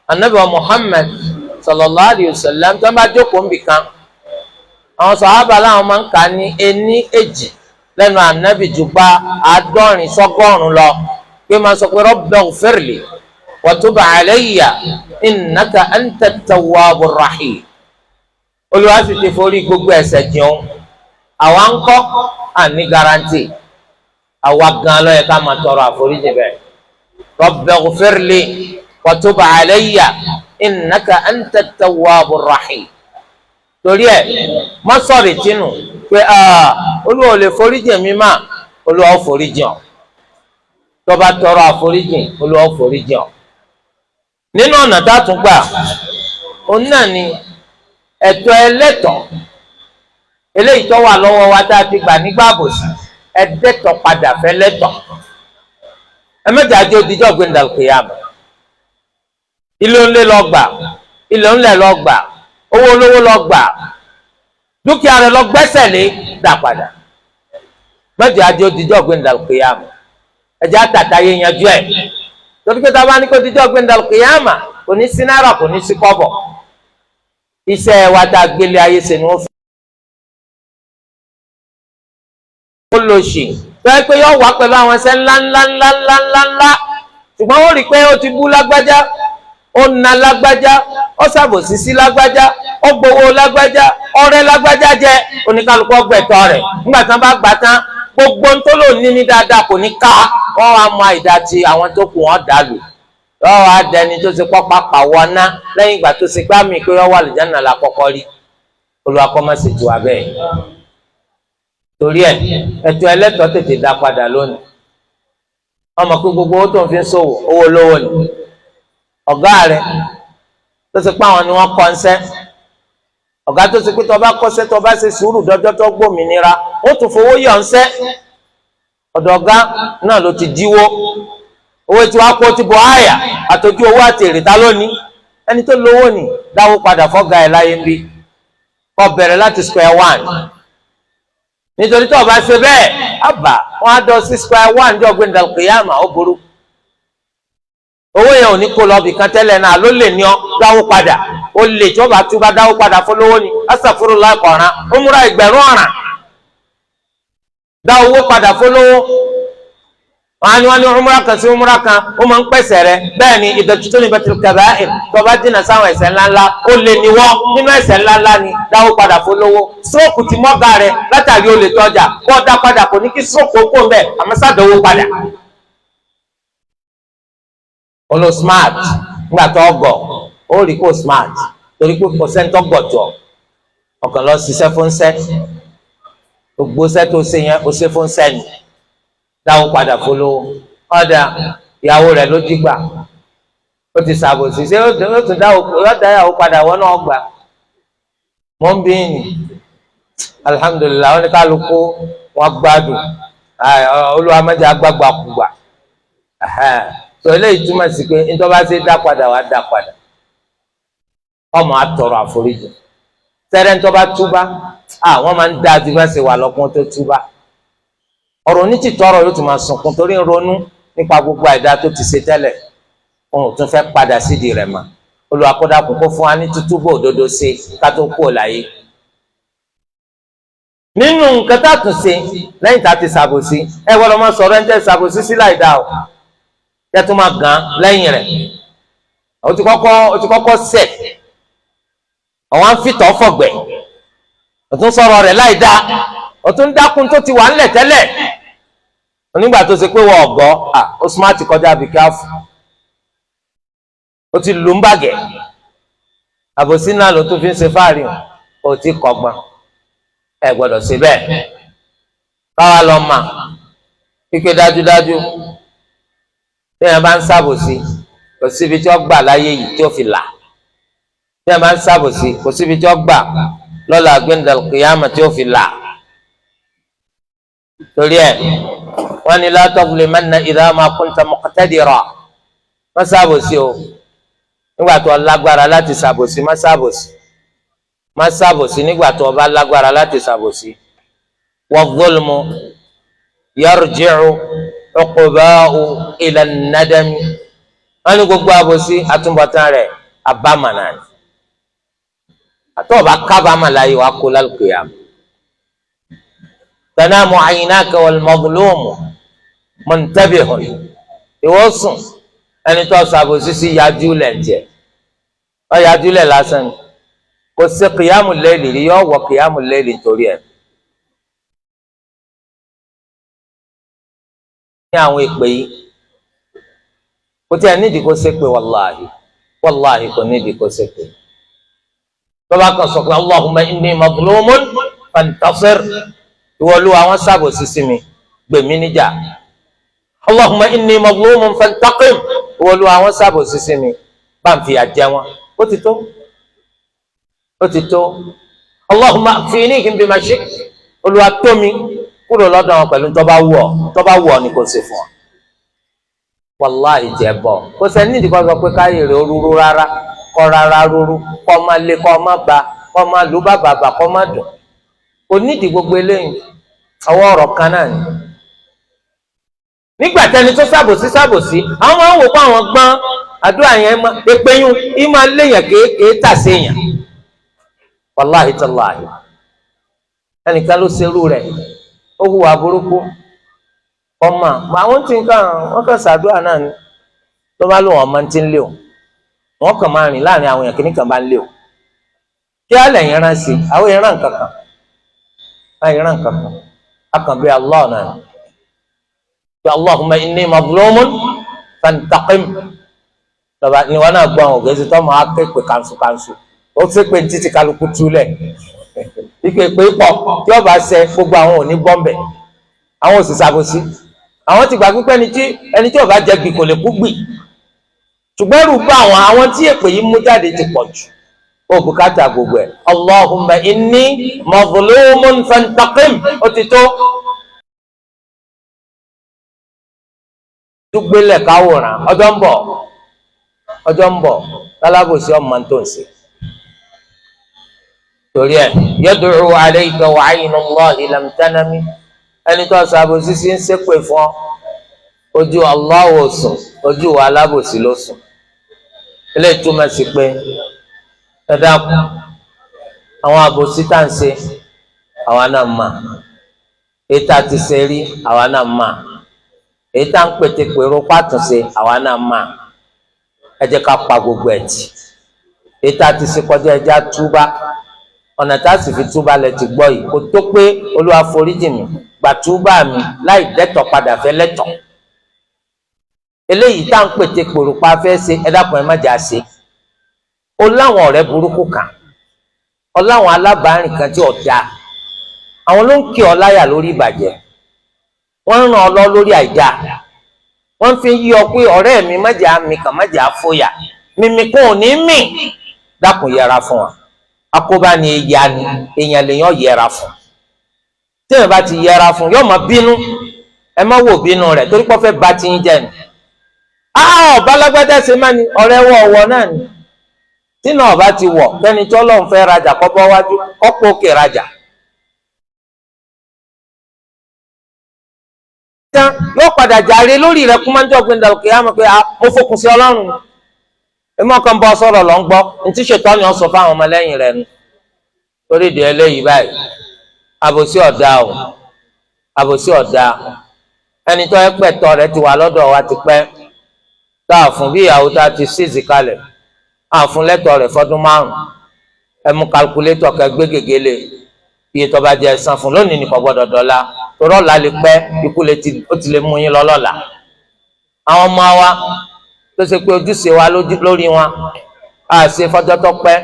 Anabi wa Muhammad sallallahu alayhi wa sallam, tó bá jókòó nbì kan, àwọn sàhábà làwọn máa ń kà ní ení èjì lẹ́nu anabi ju gba 70 sọ́gọ́rùn lọ, pé máa sọ pé rabbighfirli wa tub alayya innaka anta tawwabur rahim. Olúwa sì ti forí gbogbo ẹ̀ṣẹ̀ jẹun. Àwa ń kọ́ àní garanti. Àwa gan ló yẹ ká máa tọrọ àforíjì bẹ́ẹ̀. Rabbighfirli wa tub alayya innaka anta tawwabur rahim. Torí ẹ, má sọ̀rọ̀ ìtinú pé Olúwa ò lè foríjì mi mà. Olúwa ó foríjì ọ́. Tó bá tọrọ àforíjì, Olúwa ó foríjì ọ́. Nínú ọ̀nà tá a tún gbà, òun náà ni ẹ̀tọ́ ẹlẹ́tọ̀ọ́ eléyìí tó wà lọ́wọ́ wa tá a ti gbà nígbà àbòsí, ẹ̀dẹ́tọ̀ padà fẹ́ lẹ́tọ̀. Ẹ mẹ́jọ àjọ òdìjọ́ gbẹ̀ndàlùkìyàmù. Ilé ńlẹ̀ lọ gbà, ilé ńlẹ̀ lọ gbà, owó olówó lọ gbà, dúkìá rẹ̀ lọ gbẹ́sẹ̀ lé, dà padà. Mẹ́jọ àjọ òdìjọ́ gbẹ̀ndàlùkìyàmù. Ẹ̀jẹ̀ àtàtà yẹn yanjú ẹ̀, torí pé tá a bá ní kó òdìjọ́ gbẹ̀ndàlùkìyàmù, kò ní sí náírà, kò ní sí kọ́bọ̀. Iṣẹ́ wa tá a gbélé ayé ṣe ni wọ́n fi. Ó lò sí tó yẹ pé yóò wá pẹ̀lú àwọn ẹsẹ̀ ńlá ńlá ńlá ńlá ńlá ńlá, ṣùgbọ́n ó rí i pé ó ti bú lágbájá, ó na lágbájá, ó ṣàbòsí sí lágbájá, ó gbowó lágbájá, ọ̀rẹ́ lágbájá jẹ. Oníkálukú ọgbẹ̀tọ̀ rẹ̀. Nígbà tí wọ́n bá gbà tán, gbogbo ń tó lò ní ní dáadáa kò ní ká. Wọ́n wá mọ àìdá ti àwọn tó kù, wọ́n dà lù, wọ́n wá dẹni tó ṣe pọ́pá pàwọ́ ná lẹ́yìn ìgbà tó ṣe gbá mi pé wọ́n wà lìjánà la kọ́kọ́ rí. Olúwa kó má ṣe jù wá bẹ́ẹ̀. Torí ẹ̀, ẹ̀tọ́ ẹlẹ́tọ̀ọ́, tètè dá padà lónìí. Ọmọ pé gbogbo owó tó ń fi ṣòwò, owó olówó ni. Ọ̀gá rẹ̀ tó ṣe pé àwọn ni wọ́n kọ́ ń sẹ́, ọ̀gá tó ṣe pé tó bá kọ́ṣẹ́, tó bá ṣe sùúrù dọ́jọ́ tó gbòmìnira, ó tún fowó yọ̀ ń sẹ́. Ọ̀dọ̀ ọ̀gá náà ló ti jíwó owó tí wàá kó ti bọ̀ àyà àtọ́jú owó àti èrè. Ta lónìí? Ẹni tó lówó ni. Dáwó padà fọ́gà ẹ̀ láyé ń bí, kó bẹ̀rẹ̀ láti square one, nítorí tó o bá ṣe bẹ́ẹ̀, àbá wọn á dọ̀ sí square one jọ gbẹ̀ndàlùkìyàmà. Ó burú. Owó yẹn ò ní kó lọ bìkan tẹ́lẹ̀ náà ló lè ní ọ. Dáwó padà. Ó lè tí ó bá túbá, dáwó padà fọlọ́wọ́ ni. Astaghfirullah kọ̀ọ̀ràn, ó múra ẹgbẹ̀rún ọ̀ràn. Dá owó padà fọlọ́wọ́. Wọ́n ní umra kan sí umra kan ó máa ń pèsè rẹ. Bẹ́ẹ̀ ni ìdọ̀tí ní bẹ́tìrì kẹbàáìr tó bá dínà sáwọn ẹ̀ṣẹ̀ ńláńlá ó lè níwọ́ nínú ẹ̀ṣẹ̀ ńláńlá ni dáwó padà fólówó. Stroke ti mọ́gà rẹ látàrí olè tọ́jà kó dá padà kò ní kí stroke ó kó mbẹ́ àmọ́ sádọ́wó padà. Olo smart ńgbà tó ọgọ̀ ó rí kó smart torí pé kò sẹ́ńtọ́ gọ̀tọ̀ ọkàn lọ ṣiṣẹ́ fún ṣẹ́ gbogbo ṣẹ́ tó ṣe yẹn ó ṣe fún ṣẹ́ ni dáwó padà fọlọ́wọ́. Ọ̀dà ìyàwó rẹ̀ ló jí gbà ó ti ṣàbòsí ṣé ó tún dáwó ọ̀dà ìyàwó padà wọ́n náà gbà mọ́ ń bí ní alhamdulilayi wọn ní kálukú wọn gbádùn Olúwa má jẹ́ agbágbà kúgbà. Tó eléyìí túmọ̀ sí pé nítorí bá ṣe dá padà wá dá padà ọmọ àtọrọ àforíjì sẹ́rẹ́ tó bá túbá àwọn máa ń dá ju bá ṣe wà lọ́kùn tó túbá. Ọ̀rọ̀ onítìtọ́rọ̀ yóò tún máa sunkún torí ń ronú nípa gbogbo àìdá tó ti ṣe tẹ́lẹ̀, òun ò tún fẹ́ padà sídìí rẹ̀ mọ́. Olúwa kó dákun kó fún wa ní tútúbọ̀ òdodo ṣe ká tó kú láyé. Nínú nǹkan tá a tún ṣe lẹ́yìn tá a ti ṣàbòsí, ẹ gbọ́dọ̀ máa sọ̀rọ̀ ẹni tẹ́ ṣàbòsí sí láìda o, kẹ́ tó máa gàn lẹ́yìn rẹ̀. O ti kọ́kọ́ sẹ̀ àwọn afitọ̀ fọ̀gbẹ̀, o tún sọ̀rọ̀ rẹ̀ láìda, o tún dákun tó ti wà ńlẹ̀ tẹ́lẹ̀. Onígbà tó ṣe pé wọ́n ọ̀gọ́ ó smart kọjá bí káfù, ó ti lù ń bàgẹ́. Àbòsí náà ló tún fi ń ṣe fáàrí o ti kọ́gbọ́n. Ẹ gbọ́dọ̀ ṣe bẹ́ẹ̀. Káwa lọ mà pípé dájúdájú téèyàn bá ń ṣàbòsí kò síbi tí ó gbà láyé yìí tí ó fi là. Téèyàn bá ń ṣàbòsí kò síbi tí ó gbà lọ́la gbẹ̀ndàlùkìyàmà tí ó fi là. Torí ẹ wọ́n ní la tadhlimanna idha ma kunta muqtadira, má ṣàbòsí o nígbà tó lágbára láti ṣàbòsí, má ṣàbòsí, má ṣàbòsí nígbà tó o bá lágbára láti ṣàbòsí. Wadh-dhulmu yarji'u uqba'u ila an-nadami, wọ́n ní gbogbo àbòsí àtúbọ̀tán rẹ̀ àbámà náà ni. Àtọ́ ọba kábàámà láyé wàá kó lálùkìyàmù. Tanamu aynaka wal-mazlumu muntabihun, ìwọ sùn ẹni tó ṣàbòsí sí yájú lẹ̀ ń jẹ ọ yájú lẹ̀ lásán ni kò sí kìyàmù lẹ́lì rí, yọ wọ kìyàmù lẹ́lì nítorí ẹ̀. Ní àwọn ìpè yìí kò tí ẹ nídìí kó ṣe pé wàláhì wàláhì kò nídìí kó ṣe pé bàbá kan sọ pé Allahumma inni mazlumun fantasir, ìwọ Olúwa wọn ṣàbòsí sí mi gbèmí níjà. Allahumma inni mazlumun fantaqim, ìwọ Olúwa wọn ṣàbòsí sí mi bá ń fìyà jẹ wọn. Ó ti tó, ó ti tó. Allahumma akfinihim bima shi'ta, Olúwa tó mi kúrò lọ́dọ̀ wọn pẹ̀lú tó bá wù ọ́, tó bá wù ọ́ ni kò ṣe fún ọ. Wàláhì jẹ bọ̀ kò sẹ́ni nídìí kó sọ pé káyè rẹ̀ rúru rárá, kọ́ rárá rúru, kọ́ máa lé, kọ́ máa ba, kọ́ máa lù bàbàbà, kọ́ máa dùn. Kò nídìí gbogbo eléyìí, ọwọ́ ọ̀rọ̀ kan náà ni. Nígbà tẹni tó ṣàbòsí ṣàbòsí, àwọn máa ń wò pé àwọn gbọ́n àdúrà yẹn pépéyún í máa léèyàn kéé tà séèyàn. Wàláhì tàláhì ẹnìkan ló ṣerú rẹ̀, ó hùwà burúkú ọmọ àwọn tí nǹkan wọn kàn ṣàdúrà náà ni tó bá lò wọn máa ti ń lé o, wọn kàn máa rìn láàrin àwọn èèyàn kìnnìkan bá ń lé o. Kí á lẹ̀yìn rán sí àwọn èèyàn rán kankan, àwọn rán kankan akànbí Allah náà ni pé Allahumma inni mazlumun fantaqim. Lọ́ba ni wọn náà gbọ́ àwọn ògèzè tó máa ké pé kanṣu kanṣu ó ṣe pé títí kálukú túlẹ̀ ike pé pọ̀ tí ọba ṣe gbogbo àwọn ò ní bọ́m̀bẹ̀, àwọn ò sì ṣàbòsí, àwọn ti gbà pípẹ́ ẹni tí ọba jẹ gbì kò lè kú gbì. Ṣùgbọ́n ẹrù bá àwọn tí èpè yìí mú jáde ti pọ̀ jù, ó bùkátà gbogbo ẹ̀. Allahumma inni mazlumun fantaqim, ó ti tó. Dúgbélẹ̀ káwòrán ọjọ́ ń bọ̀, ọjọ́ ń bọ̀ lálábòsí ọmọ tó ń ṣe. Torí ẹ̀ yad'u alayka wa 'aynu Allahi lam tanami, ẹni tó ṣàbòsí sí ń ṣépè fún ọ, ojú Allah ò sùn, ojú wa alábòsí ló sùn. Eléyìí túmọ̀ sí pé ẹ dákun, àwọn àbòsí tá à ń ṣe àwa náà mà, èyí tá a ti ṣe rí àwa náà mà, Èyí tá à ń pète pèrò pàtúnṣe, àwa náà mà. Ẹ jẹ́ ká pa gbogbo ẹ̀ tì. Èyí tá a ti ṣe kọjá, ẹ jẹ́ á túbá. Ọ̀nà tá a sì fi túbá lẹ ti gbọ́ yìí. Kò tó pé Olúwa foríjì mi, gbà túbá mi, láì dẹ́tọ̀ padà fẹ́ lẹ́tọ̀. Eléyìí tá à ń pète pèrò pa fẹ́ ṣe, ẹ dákun, ẹ má jà ṣe. Ó láwọn ọ̀rẹ́ burúkú kan, ó láwọn alábàárìn kan tí ò dáa. Àwọn ló ń kí ọ láyà lórí ìbàjẹ́, wọ́n ń ràn ọ lọ lórí àìdáa, wọ́n fi ń yí ọ pé ọ̀rẹ́ mi, má jẹ́ àmì kàn, má jẹ́ àfòyà mímí kò ní mì. Dákun, yẹra fún wa. Akóbá ni, ìyá ni, èèyàn lèèyàn yẹra fún. Téèyàn bá ti yẹra fún, yóò máa bínú. Ẹ má wò bínú rẹ̀, torí pé ó fẹ́ bà tiyín jẹ́ ni. Ọba alágbádá ṣe má ni ọ̀rẹ́ wọ ọ̀wọ́ náà ni. Tí náà ọba ti wọ̀ kẹ́ni tí Ọlọ́run fẹ́ rajà kọ́ bọ́ wájú kọ́pọ̀ òkè rajà. Tán yóò padà jàre lórí rẹ̀ kúmájọ́ gbẹ̀ndà òkè àmọ́ pé mo fokùn sí Ọlọ́run. Èmi ọkàn bọ́ sọ̀rọ̀ lọ́ ń gbọ́ ntí ṣètọ́ni ọ sọ fáwọn ọmọlẹ́yìn rẹ̀ nu. Torí ìdí eléyìí báyìí, àbòsí ọ̀dà o, àbòsí ọ̀dà. Ẹni tó ẹ pẹ̀tọ́ rẹ̀ ti wà lọ́dọ̀ wa ti pẹ́ tá a fún, bí ìyàwó tá a ti ṣíìsì kalẹ̀, a fún lẹ́tọ̀ rẹ̀ fọdún 5. Ẹ mú calculator kẹ gbé gègéle iye tó bá jẹ́ san fún lónìí ní kò gbọ́dọ̀ dọ́là, torí ọ̀la lè pẹ́, ikú ó ti lè mú yín lọ lọ́la. Àwọn ọmọ wa tó ṣe pé ojúṣe wa lórí wọn a ṣe fọjọ́ tó pẹ́,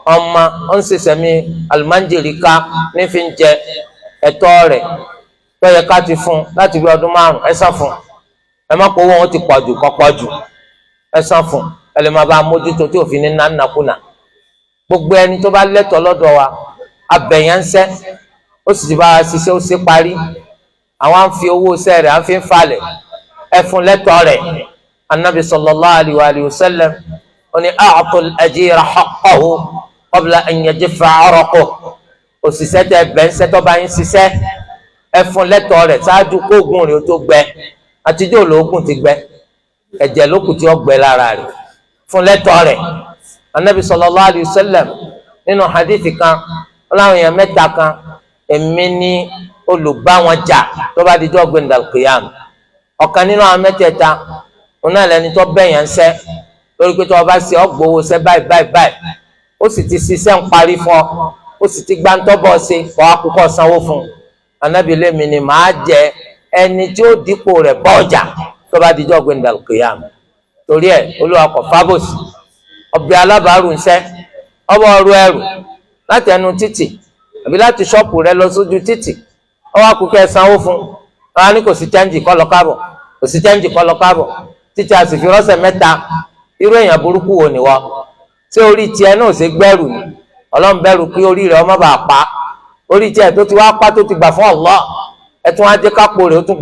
ọmọ ó ń ṣẹṣẹ mi àlùmáǹjèrè ká ní fi ń jẹ ẹ̀tọ́ rẹ̀ tó yẹ ká ti fún láti bí ọdún 5, ẹ san fún. Ẹ má kó owó wọn ti pọ̀ jù, kọ́ pọ̀ jù, ẹ san fún. Ẹ lè má bá a mójútó tí òfin ní nánàkúnà. Gbogbo ẹni tó bá lẹ́tọ̀ọ́ lọ́dọ̀ wa, abẹ̀yẹnsẹ́, ó sì ti bá a ṣiṣẹ́, ó ṣe parí, àwọn à ń fi owó iṣẹ́ rẹ̀ à ń fi ń falẹ̀, ẹ fún lẹ́tọ̀ọ́ rẹ̀. Anabi sallallahu alayhi wa sallam ó ní a'tul ajira haqqahu qabla an yajiffa 'araquhu. Òṣìṣẹ́ tẹ bẹ́ńsẹ́ tó bá yín ṣiṣẹ́, ẹ fún lẹ́tọ̀ọ́ rẹ̀ ṣáájú kóògùn rẹ̀ ó tó gbẹ. Àtijọ́ olóògùn ti gbẹ, ẹ̀jẹ̀ lókùn tí ó gbẹ lára rẹ̀. Fún lẹ́tọ̀ọ́ rẹ̀. Anabi sallallahu alayhi wa sallam nínú hadithi kan, ó láwọn èèyàn mẹ́ta kan, èmi ní olùbá wọn jà tó bá dijọ́ gbẹ̀ndàlùkìyàm. Ọ̀kan nínú àwọn mẹ́tẹ̀ẹ̀ta, òun náà lẹni tó bẹ̀yàn ń sẹ́ lórí pé tó o bá ṣe ọgbowó ṣẹ́ báyìí báyìí báyìí, ó sì ti ṣiṣẹ́ ń parí fún ọ, ó sì ti gbáńtọ́ bọ̀ ṣe kọ́ akókò sanwó fún un. Anabi lèmi ni màá jẹ ẹni tí ó dípò rẹ̀ bọ́ ọjà tó bá dijọ́ gbẹ̀ndàlùkìyàm. Torí ẹ̀, Olúwa kọ̀ fábòsì. Ọbẹ̀ alábàárù ń sẹ́ ọbọ̀ ọrú ẹrù láti ẹnu títì àbí láti ṣọ́ọ̀pù rẹ lọ sójú títì, ọwọ́ akókò ẹ̀ sanwó fún un, wọn ní kò sí chẹ́ǹjì kọ́ lọ káàbọ̀, kò sí chẹ́ǹjì kọ́ lọ káàbọ̀, títí a sì fi rọ́ṣẹ̀ mẹ́ta. Irú èèyàn burúkú wo ni wọ́? Ṣé orí tiẹ̀ náà ṣe gbẹ́rù ni? Ọlọ́run bẹ̀rù pé orí rẹ̀ ọmọ bàá pa orí tiẹ̀ tó ti wá pa, tó ti gbà fún Allah, ẹ̀ tún wá jẹ́ kápò rẹ̀ ó tún gbẹ.